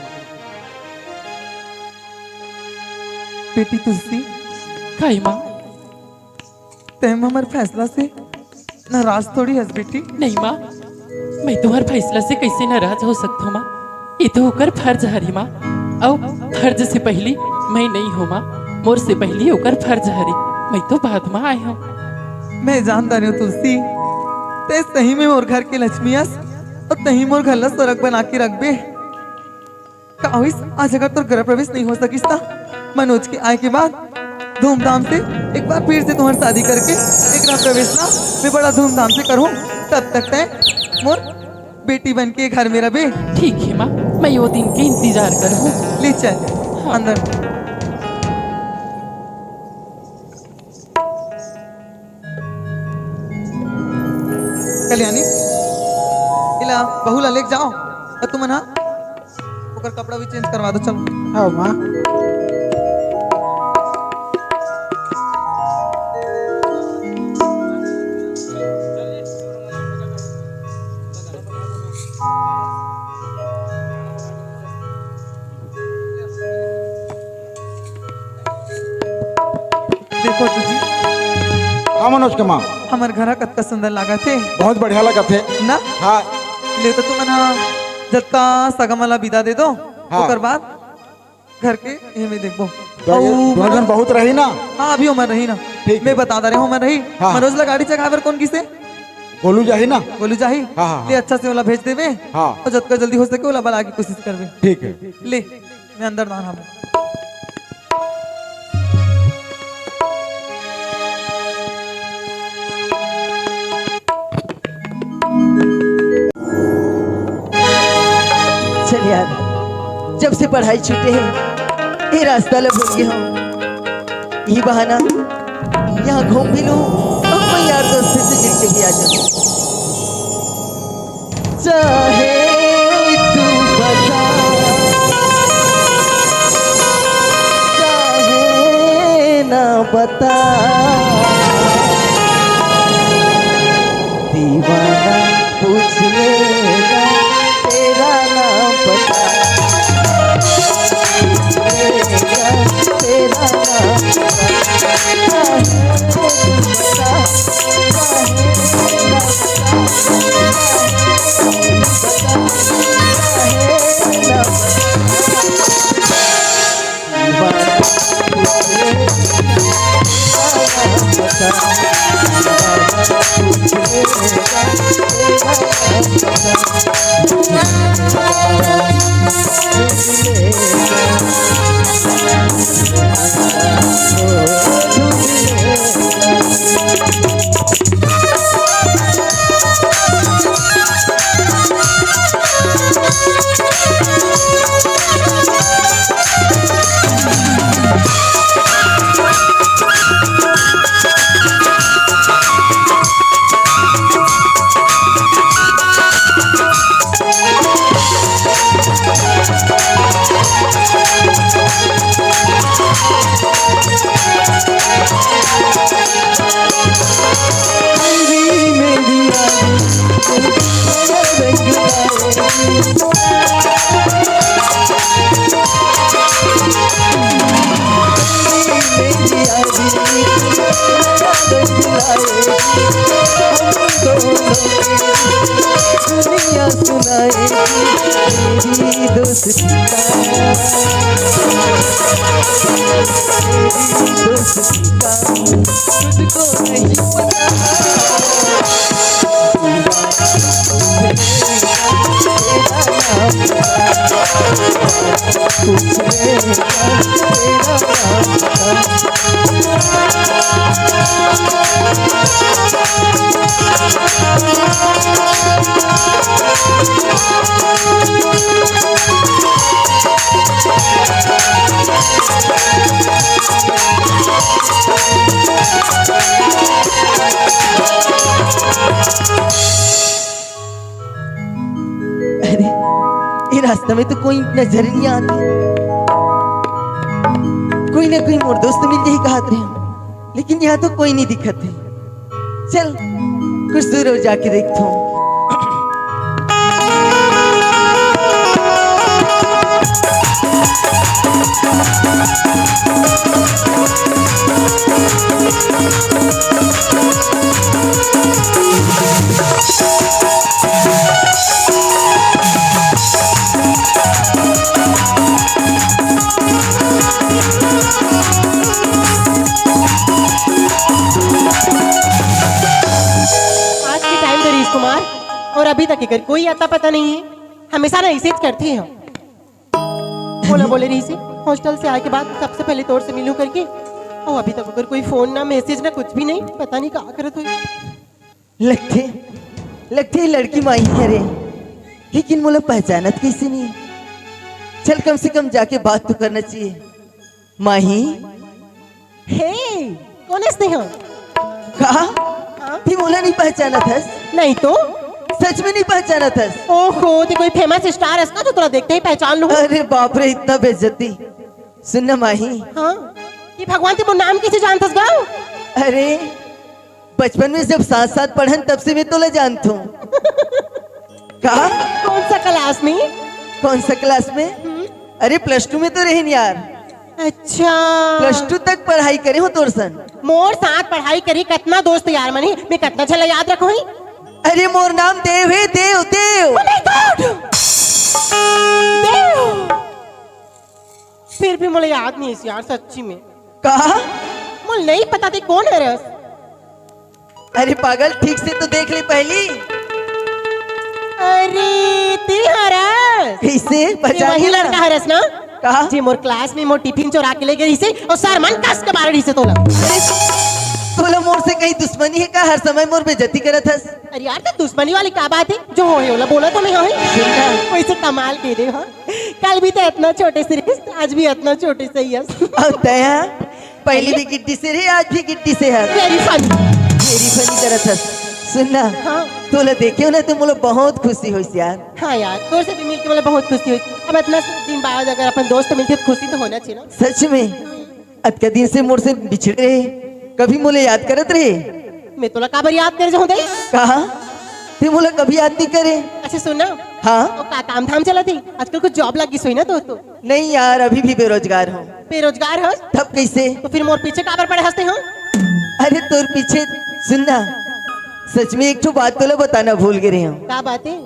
बेटी तुलसी। काई माँ? तैं हमर फैसला से नाराज थोड़ी हस बेटी। नहीं माँ, मैं तुम्हार फैसला से कैसे नाराज हो सकत हूँ माँ? ये तो ओकर फर्ज हरी माँ। अउ फर्ज से पहली मैं नहीं हूँ माँ, मोर से पहली ओकर फर्ज हरी। मैं तो बाद में आए हूँ। मैं जानता नहीं हूँ तुलसी, तैं सही में मोर घर के लक्ष्मी अस और तहीं मोर घर ला स्वर्ग बना के रखबे। का होइस, आज अगर तोर गृह प्रवेश नहीं हो सकिस ता? मनोज के आए के बाद धूमधाम से एक बार फिर से तुम्हारी शादी करके एक गृह प्रवेश ला मैं बड़ा धूमधाम से करूँ। तब तक तय मोर बेटी बन के घर में रहे। ठीक है माँ, मैं यो दिन के इंतजार करूँ। ले चल अंदर। कल्याणी, इला बहू ला लेके जाओ और तुमन हा ओकर कपड़ा भी चेंज करवा दो। चलो। हाँ माँ। देखो तो जी। हाँ मनोज के माँ। हमर घर कतका सुंदर लागत हे। बहुत बढ़िया लागत हे। ना? हाँ। ले तो तुमन हा जतका सगा मन ला बिदा दे दो, हाँ। ओकर बाद घर के एमे देखबो। तो ये अउ दोनों जन बहुत रही ना? हाँ, अभी ओमन रही ना। ठीक मैं है। बता दे रहे हूँ, ओमन रही। हाँ। मनोज ला गाड़ी चघाए बर कोन किसे? गोलू जाही ना? गोलू जाही? हाँ, हाँ, हाँ। ले अच्छा से ओला भेज देबे। हाँ। अउ जतका जल्दी हो सके ओला बला के कोशिश करबे। ठीक है। ले। मैं अंदर दान हूँ। चल यार, जब से पढ़ाई छूटे हे, ये रास्ता ला भूल गे हूँ। ये बहाना यहाँ घूम भी लूँ, अपन यार दोस्त से मिल के भी आ जाऊँ। चाहे तू बता, चाहे ना बता, दीवाना पूछ लेगा तेरा नाम बता, पूछ लेगा तेरा नाम बता, चाहे तू बता। दुनिया सुनाएगी तेरी दोस्ती का, तेरी दोस्ती का तुझको नहीं पता। अरे, ये रास्ता में तो कोई नजर नहीं आते। कोई ना कोई मोर दोस्त मिल जाही कहत रहे, लेकिन यहाँ तो कोई नहीं दिखत है। चल, कुछ दूर और जाके देखता हूँ। आज के टाइम तो रीस कुमार और अभी तक एकर कोई अता पता नहीं है। हमेशा ना ऐसे करते हैं। बोला बोले रही से। हॉस्टल से आए के बाद सबसे पहले तोर से मिलूं करके, और अभी तक ओकर कोई फोन ना, मैसेज ना, कुछ भी नहीं। पता नहीं का करत होही। लगथे, लगथे लड़की माही हरे, लेकिन मोला पहचानत कइसे नहीं? चल, कम से कम जाके बात तो करना चाहिए। माही। हे, कोन अस तेंहा? का? हाँ? तैं मोला नहीं पहचानत हस? नहीं तो। सच में नहीं पहचानत हस? ओहो, तैं कोई फेमस स्टार अस का जो तोला देखते ही पहचान लूं? अरे बाप रे, इतना बेइज्जती। सुन ना माही। हाँ? ये भगवान, तैं मोर नाम कइसे जानत हस गा? अरे, बचपन में जब साथ साथ पढ़न, तब से मैं तोला जानत हूँ। का? कौन सा क्लास में? कौन सा क्लास में? हम्म। अरे, प्लस टू में तो रहेन यार। अच्छा। प्लस टू तक पढ़ाई करे हों तोर सन। मोर साथ पढ़ाई करे कतना दोस्त यार मन हे, मैं कतना झन ला याद रखों ही। अरे, मोर नाम देव हे, देव, देव। Oh my God! देव। फिर भी मोला याद नहीं हे यार, सच्ची में। का? मोला नहीं पता तैं कोन हरस। अरे पागल, ठीक से तो देख ले पहली। अरे, तैं हरस। कइसे? ये पहचान वही नहीं लड़का ना? हरस ना? का? जे मोर क्लास में मोर टिफिन चोरा के ले गे रहिसे और सर मन कस के मारे रहिसे तोला। तोला मोर से कहीं दुश्मनी हे का? हर समय मोर बेइज्जती करत हस। अरे यार, तो दुश्मनी वाली का बात हे? जो होहे ओला बोलत हों मैं, हाँ। सुन ना। वैसे कमाल के दे, हाँ। कल भी तो इतना छोटे से रहिस, आज भी इतना छोटे से ही हस। अब तैं, हाँ? पहली भी गिड्डी से रहे, आज भी गिड्डी से हस। Very funny। Very funny करत हस। सुन ना, हाँ। तोला देखे हों ना तो मोला बहुत खुशी होइस यार। हाँ यार, तोर से भी मिलके मोला बहुत खुशी होइस। अब इतना दिन बाद अगर अपन दोस्त मिलथे तो खुशी तो होना चाहिए ना। सच में? अतका दिन से मोर से बिछड़े रहे, कभी मोला याद करत रहे? मैं तोला काबर याद करे जाहूं दे? का? तैं मोला कभी याद नहीं करे। अच्छा सुन ना। हाँ? तो का काम धाम चलत हे? आजकल कुछ जॉब लग गिस होही ना तो, तो? नहीं यार, अभी भी बेरोजगार हूँ। बेरोजगार हस? तब कइसे? तो फिर मोर पीछे काबर पड़े हस तैं, हाँ? अरे तोर पीछे, सुन ना, सच में एक ठो बात तोला बताना भूल गे रहे हूँ। का बात हे?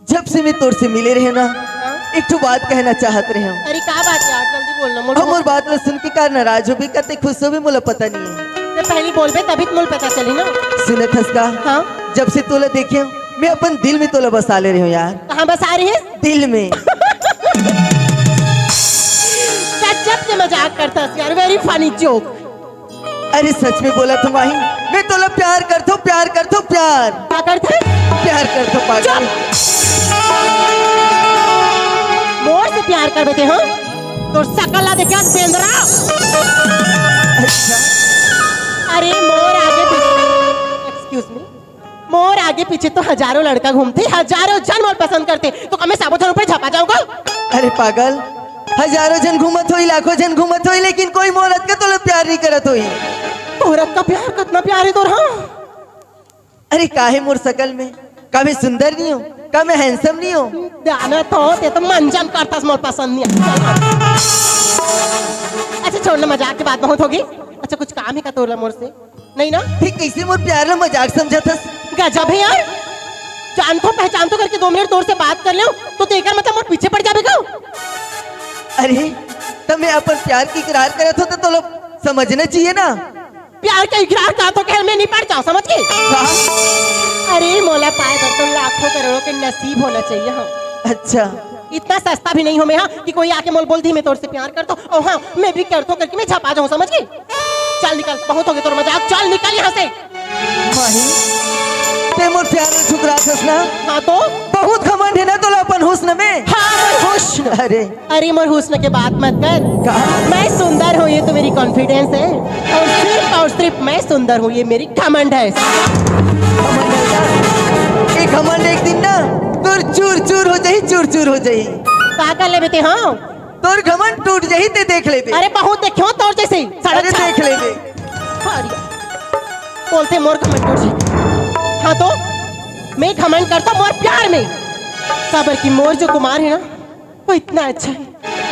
जब से मैं तोर से मिले रहे ना, हाँ? एक ठो बात कहना चाहत रहे हूँ। अरे का बात यार, जल्दी बोल ना, मोर हमर बात ला सुन के का नाराज होबे, कते खुश होबे, मोला पता नहीं हे। तैं पहली बोलबे तभी तो मोला पता चली ना। सुनत हस का? हाँ? जब से तोला देखे हूँ, मैं अपन दिल में तोला बसा ले रहे हूँ यार। कहाँ बसा रहे हस? दिल में। गजब के मजाक करत हस यार, very funny joke। अरे सच में बोलत हूँ माही, मैं तोला प्यार करत हूँ, प्यार करत हूँ, प्यार। का करत हस? प्यार करत हूँ पागल। चुप। मोर से प्यार करबे तैं, हाँ? तोर सकल ला देखे बेंदरा। अच्छा। अरे मोर आगे पीछे, excuse me, मोर आगे पीछे तो हजारों लड़का घूमथे, हजारों झन मोला पसंद करथे, तो का मैं सबो झन ऊपर झपा जाहूं का? अरे पागल, हजारों झन घूमत होही, लाखों झन घूमत होही, लेकिन कोई मोर अतका तोला प्यार नहीं करत होही। तोर अतका प्यार, कतना प्यार हे तोर, हाँ? अरे काहे मोर सकल में? का मैं सुंदर नहीं हूँ? का मैं handsome नहीं हूँ? जाना तो, तैं तो मंजन करत हस, मोला पसंद नहीं हे। अच्छा छोड़ ना, मजाक के बात बहुत होगे। अच्छा कुछ काम हे का तोला मोर से? नहीं ना? तैं कइसे मोर प्यार ला मजाक समझत हस? गजब हे यार, जानथों पहचानथों करके दो मिनट तोर से बात कर लेंव तो तेकर मतलब मोर पीछे पड़ जाबे का? अरे, त मैं अपन प्यार के इकरार करत हूँ त तोला समझना चाहिए ना। प्यार के इकरार करथों कहे मैं नहीं पड़ जावं, समझ गे? का? अरे मोला पाए बर तो लाखों करोड़ों के नसीब होना चाहिए, हाँ। अच्छा। इतना सस्ता भी नहीं हूँ मैं, हाँ, कि कोई आके मोला बोल दिही मैं तोर से प्यार करथों, और हाँ, मैं भी करथों करके मैं झपा जाहूं, समझ गे? चल निकल, बहुत होगे तोर मजाक, चल निकल यहाँ से। माही, तैं मोर प्यार ला ठुकराथस ना? हाँ तो? बहुत घमंड हे ना तोला अपन हुस्न में? हाँ, मोर हुस्न। अरे। अरे मोर हुस्न के बात मत कर। का? मैं सुंदर हूँ, ये तो मेरी confidence है, और सिर्फ और सिर्फ मैं सुंदर हूँ, ये मेरी घमंड है। घमंड है का? ये घमंड एक दिन ना तोर चूर चूर हो जाही, चूर चूर हो जाही। का कर लेबे तैं, हाँ? तोर घमंड टूट जाही, तैं देख लेबे। अरे बहुत देखे हों तोर जइसे, साढ़े अरे छह। देख लेबे। अरे, बोलथे मोर घमंड टूट जाही। हाँ तो, मैं घमंड करथों मोर प्यार में। काबर कि मोर जो कुमार हे ना, वो इतना अच्छा हे।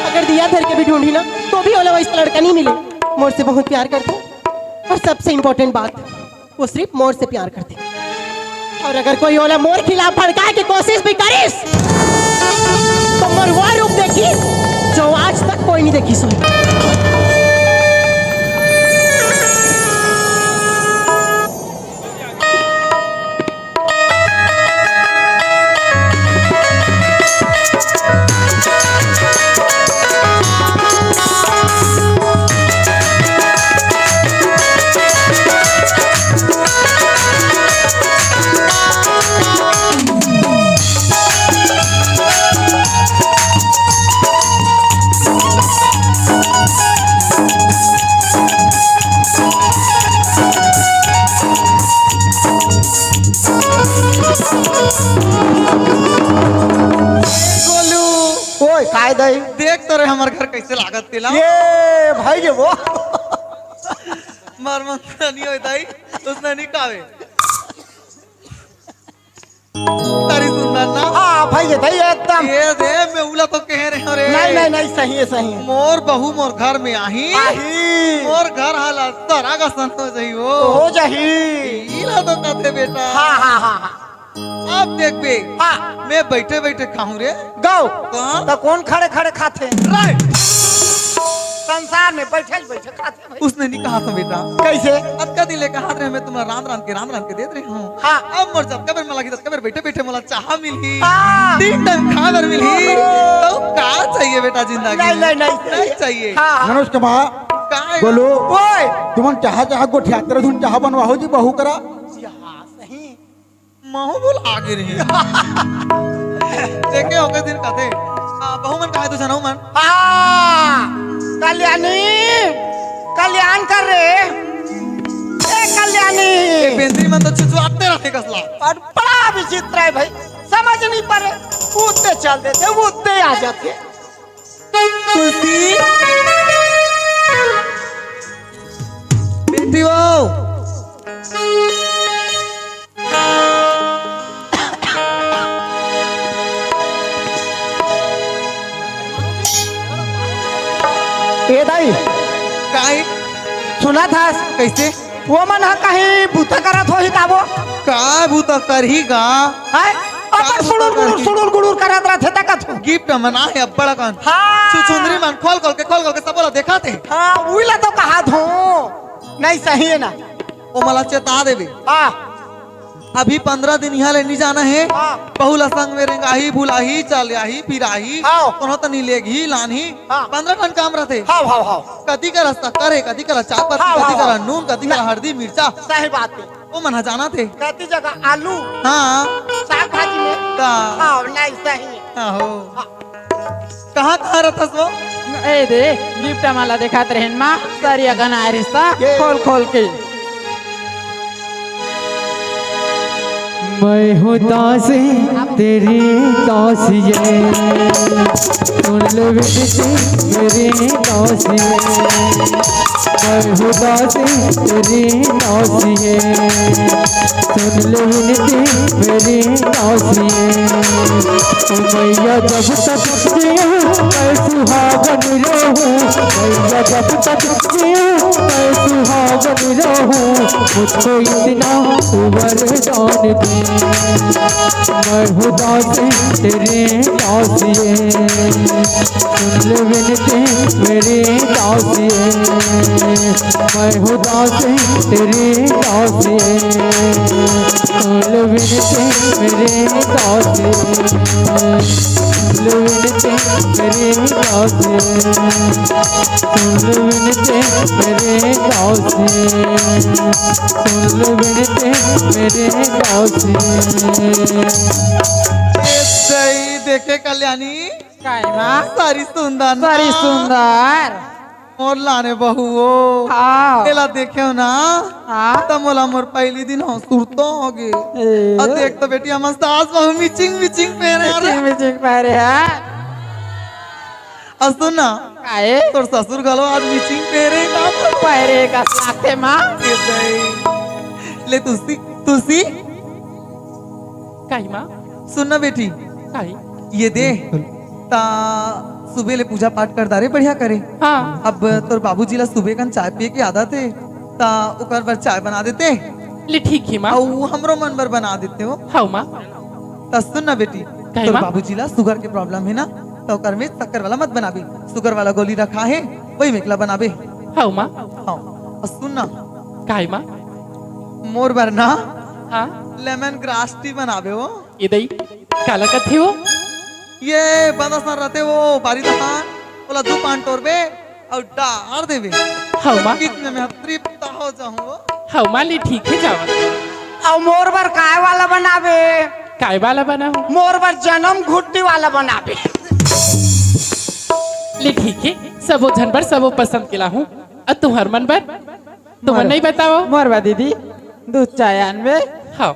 अगर दिया धर के भी ढूंढही ना, तो भी ओला वइसे लड़का नहीं मिले। मोर से बहुत प्यार करथे। और सबसे important बात, वो सिर्फ मोर से प्यार करथे। और अगर कोई ओला मोर खिलाफ भड़काए के कोशिश भी करिस, तो मोर वो रूप देखही, जो आज तक कोई नहीं देखिस होही। दाई। देख तो रे हमर घर कैसे लागत तेला। ये भाई ये वो। मर मन नहीं होय दाई, उसने नहीं कावे। तारी सुंदर ना। हाँ भाई ये दाई एकदम। ये दे, मैं उला तो कह रहे हो रे। नहीं, नहीं, नहीं, सही है, सही है। मोर बहू मोर घर में आही। आही। मोर घर हाल सराग असन हो जाही वो। हो जाही। इला तो कथे बेटा। हाँ, हाँ, हाँ, हाँ। अब देख बे। हाँ। मैं बैठे बैठे खाहूँ रे। गौ। कौन? तो कौन खड़े खड़े खाथे? राइट। संसार में बैठे बैठे खाथे भाई। उसने नहीं कहा था बेटा। कैसे? अतका दिन ले कहा रहे, मैं तुम्हारा रांध रांध के, रांध रांध के देत रही हूँ। हाँ। अब मोर जतका बेर मन लागी, ततका बेर बैठे बैठे मोला चाहा मिलही। हाँ। तीन टाइम खाए बर मिलही। ओहो। तो का चाहिए बेटा जिंदगी नहीं, में? नहीं, नहीं नहीं चाहिए। चाहिए। हाँ, हाँ। मनोज के माँ, का है? बोलो। ओए। तुमन चाहा चाहा गोठियात रहे, तुमन चाहा बनवाहू जी बहू करा। चाहा सही। महू बोल आगे रही। देखे होगे दिन कथे। हाँ, बहू मन कहा है तू जनऊ मन। हाँ, कल्याणी, कल्याण कर रे। ए कल्याणी। ए बेंदरी मन तो छुछुआते रहते कसला। और बड़ा विचित्र है भाई, समझ नहीं पा रहे। उठते चल देते, उठते आ जाते। तुलसी, बेटी हो। ए दाई, काहे? सुना था कैसे? वो मन ह कहीं बूता करत होही का वो? का बूता करही का? हैं? अपन का सुड़ुर गुड़ुर, करही? सुड़ुर गुड़ुर करत रहथे त कथू। गिफ्ट मना है अब्बड़ अकन। हाँ। छुछुंदरी मन खोल खोल के, खोल खोल के सबो ला देखाथे। हाँ, उही ला तो कहात हूँ। नहीं सही है ना। ओमन ला चेता देबे। हाँ। अभी पंद्रह दिन इहाँ ले नी जाना हे। हाँ। बहू ला संग में रेंगाही, भुलाही, चल आही, फिर आही। हाँ। कोनो तनी लेगही, लानही। हाँ। पंद्रह ठन काम रथे। हाँ, हाँ, हाँ। कती करा शक्कर हे, कती करा चाय पत्ती, हाँ, कती हाँ, करा हाँ। नून, कती करा ना। हरदी, मिर्चा। सही बात है। ओ मन ह जानत हे। कती जगह आलू, हाँ। साग भाजी में। ता। हाँ, नहीं सही है। हाँ, हो। हाँ। कहाँ, कहाँ रथस वो? ए दे, गिफ्ट माला देखात रहेन माँ, सरिया गना रिश्ता, ये। खोल, खोल के। मैं हूँ दासी, तेरी दासी है। सुन ले विनती, मेरी दासी है। मैं हूँ दासी, तेरी दासी है। सुन ले विनती, मेरी दासी है। ओ मैया, जब तक जिऊँ, मैं सुहागन रहूँ। मैया, जब तक जिऊँ, मैं सुहागन रहूँ। मुझको इतना वरदान दे। मैं हूँ दासी, तेरी दासी है। सुन ले विनती, मेरी दासी है। मैं हूँ दासी, तेरी दासी है। सुन ले विनती, मेरी दासी है। सुन ले विनती, मेरी दासी है। सुन ले विनती, मेरी दासी है। सुन ले विनती, मेरी दासी है। ए सही देखे कल्याणी। काय माँ? सारी सुंदर ना। सारी सुंदर। मोर लाने बहू हो। हाँ। तेला देखेव ना। हाँ। त मोला मोर पहली दिन हो सुरतो होगे। ए। अब देख तो बेटी, हमर सास बहू मिचिंग मिचिंग पहरे हरे। मिचिंग मिचिंग पहरे हे। अउ सुन ना। काहे? तोर ससुर घलो आज मिचिंग पहरे का? पहरे का साथे माँ। ए दई। ले तुलसी, तुलसी। काहे माँ? सुन ना बेटी। काहे? ये दे, ता सुबह ले पूजा पाठ कर डारे, बढ़िया करे। हाँ। अब तोर बाबूजी ला सुबह कन चाय पिए के आदत हे, ता ओकर बर चाय बना देते। ले ठीक हे माँ। अउ हमरो मन बर बना देते हो। हाँ माँ। ता सुन ना बेटी, काहे तोर माँ? बाबूजी ला sugar के problem हे ना, ता ओकर में शक्कर वाला मत बनाबे, sugar वाला गोली रखा हे, वही मेकला बनाबे। हाँ माँ। हाँ। अउ सुन ना। काहे माँ? मोर बर ना। हाँ। Lemon grass tea बनाबे हो। ए दई, काला कथे वो? ये बंदस ना रथे वो, बारी दहान, ओला दू पान टोरबे, अउ डार देबे। हव माँ। कितने में तृप्त हो जाहूँ वो। हव माँ, ले ठीक हे, जावत। अउ मोर बर काय वाला बनाबे? काय वाला बनाहूँ? मोर बर जनम घुट्टी वाला बनाबे। ले ठीक हे, सबो झन बर सबो पसंद के लाहूँ। अउ तुँहर मन बर? तुमन मोर, नहीं बताओ? मोर बर दीदी, दूध चाय आनबे। हव।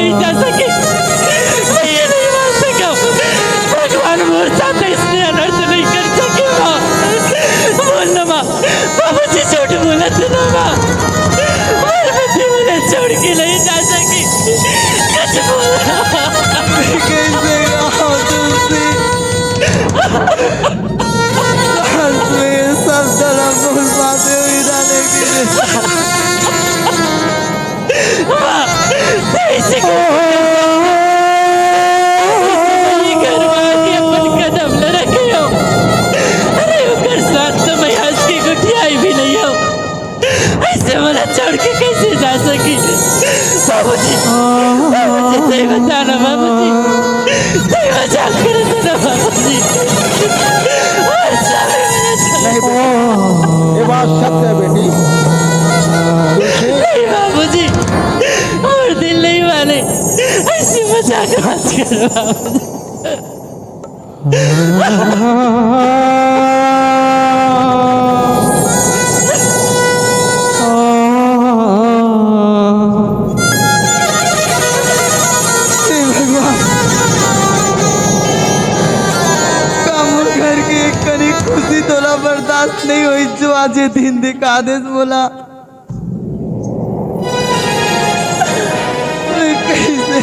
नहीं जा सके, मैं ये नहीं मान सका। भगवान मोर साथ इसने अनर्थ नहीं कर सके माँ। बोल ना माँ, बाबूजी झूठ बोलत हे ना माँ। मोर पति मोला छोड़ के नहीं जा सके। सच बोल ना माँ। मैं कैसे कहा तुमसे? सास में ये सब जरा बोल पाते हुए ना, लेकिन माँ, तैसे को घर में आके अपन कदम न रखे हो। अरे, ओकर साथ तो मैं आज के गोठियाई भी नहीं हो। ऐसे मोला छोड़ के कैसे जा सकी? बाबूजी, बाबूजी, तैं बता ना बाबूजी, तैं मजाक करत हे ना बाबूजी। और सारे मोला छोड़ नहीं बेटी, ये बात सत्य है बेटी। तुलसी। नहीं बाबूजी, मोर दिल नहीं माने। बस कर बाबूजी। हे भगवान, का मोर घर के एक कनी खुशी तोला बर्दाश्त नइ होइस, जो आज ये दिन दिखा देस मोला। मैं कइसे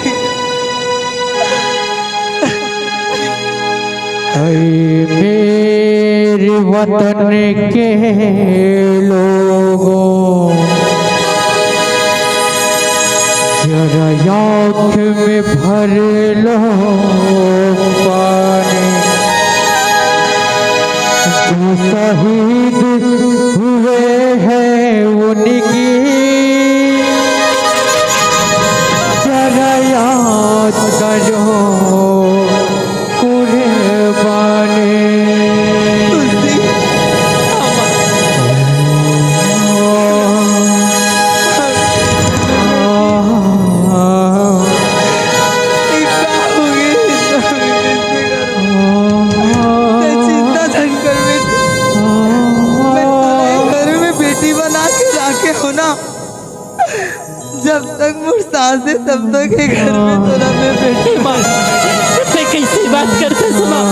ऐ मेरे वतन के लोगों, जरा आँख में भर लो पानी। जो शहीद हुए हैं उनकी जरा याद करो कुर्बानी। तुलसी, ये का हो गए? तैं चिंता झन कर बेटी, मैं तोला घर में बेटी बना के राखे हो ना। जब तक मोर सांस हे, तब तक ये घर में तोला मैं बेटी। माँ, तैं कइसे बात करथस माँ?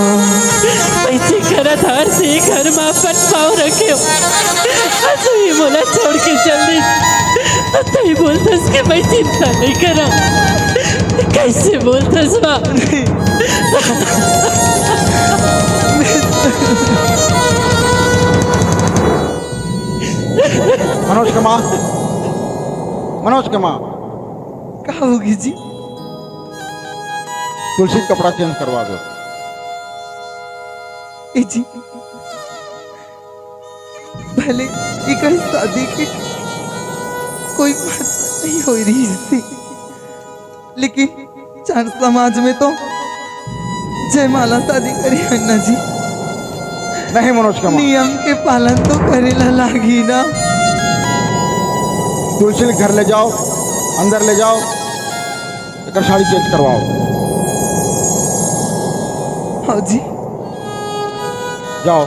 कइसे करत हर से घर में अपन पाँव रखे हो? आज ही मोला छोड़ के चल दे। तैं बोलथस कि मैं चिंता नइ करा। कइसे बोलथस माँ? मनोज के माँ, मनोज के माँ। का होगे जी? तुलसी के कपड़ा change करवा दो। ए जी, भले एकर शादी के कोई महत्व नइ होय रहिस हे, लेकिन चार समाज में तो जयमाला शादी करे हन ना जी। नहीं मनोज के माँ। नियम के पालन तो करे ला लागही ना। तुलसी ल घर ले जाओ, अंदर ले जाओ, एकर साड़ी change करवाओ। हाँ जी। जाओ।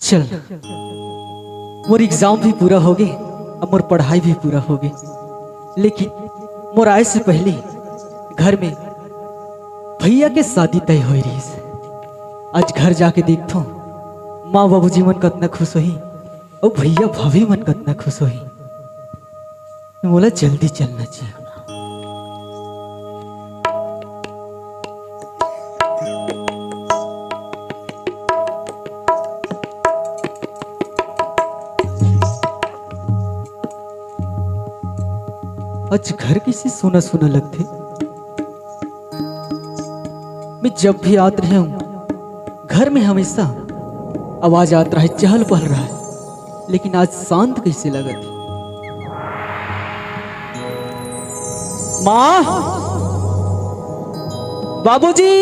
चल, मोर exam भी पूरा होगे, अब मोर पढ़ाई भी पूरा होगे, लेकिन मोर आए से पहले घर में भैया के शादी तय होए रहिस। आज घर जाके देखथों, माँ बाबूजी मन कतना खुश होही, अउ भैया भाभी मन कतना खुश होही। मोला जल्दी चलना चाहिए। आज घर कइसे सूना सूना लगथे। मैं जब भी आत रहेंव, घर में हमेशा आवाज आत रहे, चहल पहल रहे, लेकिन आज शांत कइसे लगत हे। माँ, बाबूजी,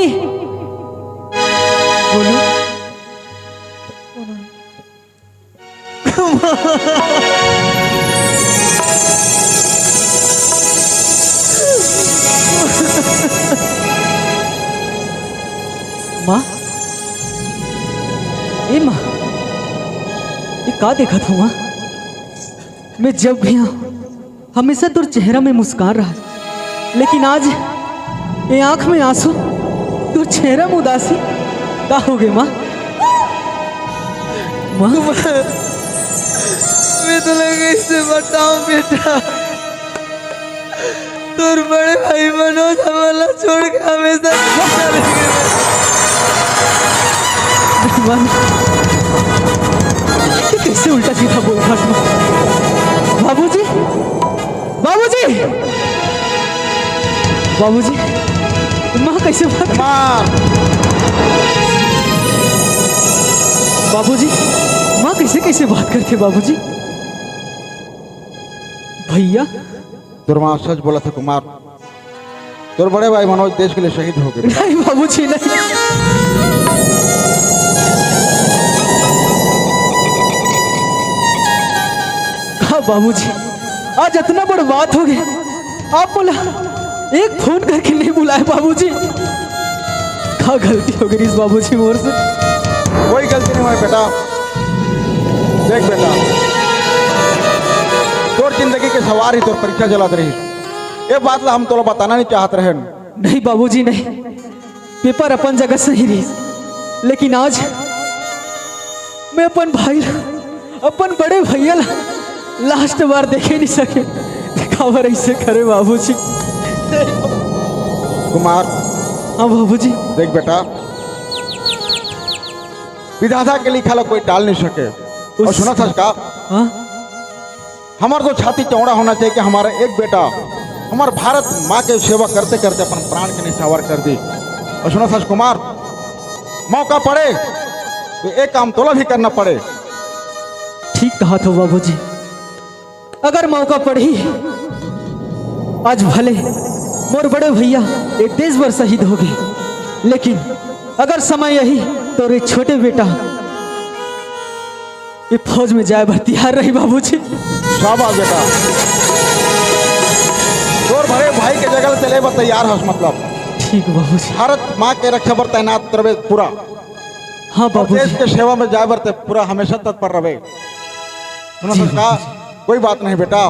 बोलू। का देखत हूँ माँ? मैं जब भी आऊँ, हमेशा तोर चेहरा में मुस्कान रहा, लेकिन आज ये आँख में आंसू, तोर चेहरा में उदासी। का हो गए माँ? माँ? मैं तोला कैसे बताऊं बेटा, तोर बड़े भाई मनोज हमला छोड़ के हमेशा चले गए। भगवान, ये कैसे उल्टा सीधा बोल रहा तू? बाबूजी, बाबूजी, बाबूजी, माँ कैसे बात? बाबूजी, माँ कैसे कैसे बात करथे बाबूजी? भैया। तोर माँ सच बोलथे कुमार, तोर बड़े भाई मनोज देश के लिए शहीद हो गए। नहीं बाबूजी, नहीं। हाँ बाबूजी, आज इतना बड़ बात हो गया, आप मोला एक फोन करके नहीं बुलाए बाबूजी। का गलती हो गई इस बाबूजी मोर से? कोई गलती नहीं हुआ बेटा। देख बेटा, तोर जिंदगी के सवार ही तोर परीक्षा चलत रही। ये बात ला हम तोला बताना नहीं चाहत रहन। नहीं बाबूजी, नहीं, पेपर अपन जगह सही रही, लेकिन आज मैं अपन भाई ला, अपन बड़े भैया ला लास्ट बार देखे नहीं सके। काबर ऐसे करे बाबूजी? कुमार। हाँ बाबूजी। देख बेटा, विधाता के लिखा ला कोई टाल नहीं सके। और उस सुनत हस का? हाँ। हमार तो छाती चौड़ा होना चाहिए कि हमारा एक बेटा हमार भारत माँ के सेवा करते करते अपन प्राण के निछावर कर दी। और सुनत हस कुमार, मौका पड़े तो एक काम तोला भी करना पड़े। ठीक कहा थो बाबूजी, अगर मौका पड़ही, आज भले मोर बड़े भैया ये देश बर शहीद हो गए, लेकिन अगर समय यही तो रे छोटे बेटा ये फौज में जाए बर तैयार रही बाबूजी। शाबाश बेटा, तोर बड़े भाई के जगह चले बर तैयार हस, मतलब। ठीक बाबूजी। भारत माँ के रक्षा बर तैनात रहे पूरा। हाँ और बाबूजी। देश के सेवा में जाए बर ते पूरा हमेशा तत्पर रहे। सुनो जी सरकार, बाबूजी। कोई बात नहीं बेटा,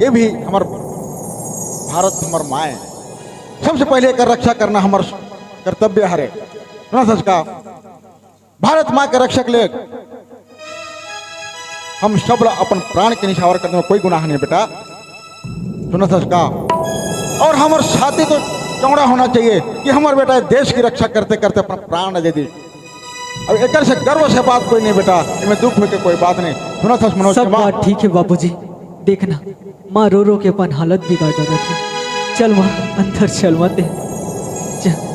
ये भी हमार भारत हमार माँ है, सबसे पहले एकर रक्षा करना हमार कर्तव्य हरे। सुनो सरकार, भारत माँ के रक्षा के लिए हम सब ला अपन प्राण के निछावर करने में कोई गुनाह नहीं बेटा। सुनो सरकार, और हमार छाती तो चौड़ा होना चाहिए कि हमार बेटा देश की रक्षा करते करते अपना प्राण दे दी। अब एकर से गर्व से बात कोई नहीं बेटा, इमे दुख होए के कोई बात नहीं। सुनत हस मनोज सब के माँ? बात ठीक है बाबूजी, देखना माँ रो रो के अपन हालत बिगाड़ डालत है। चल माँ, अंदर चल माँ ते। चल।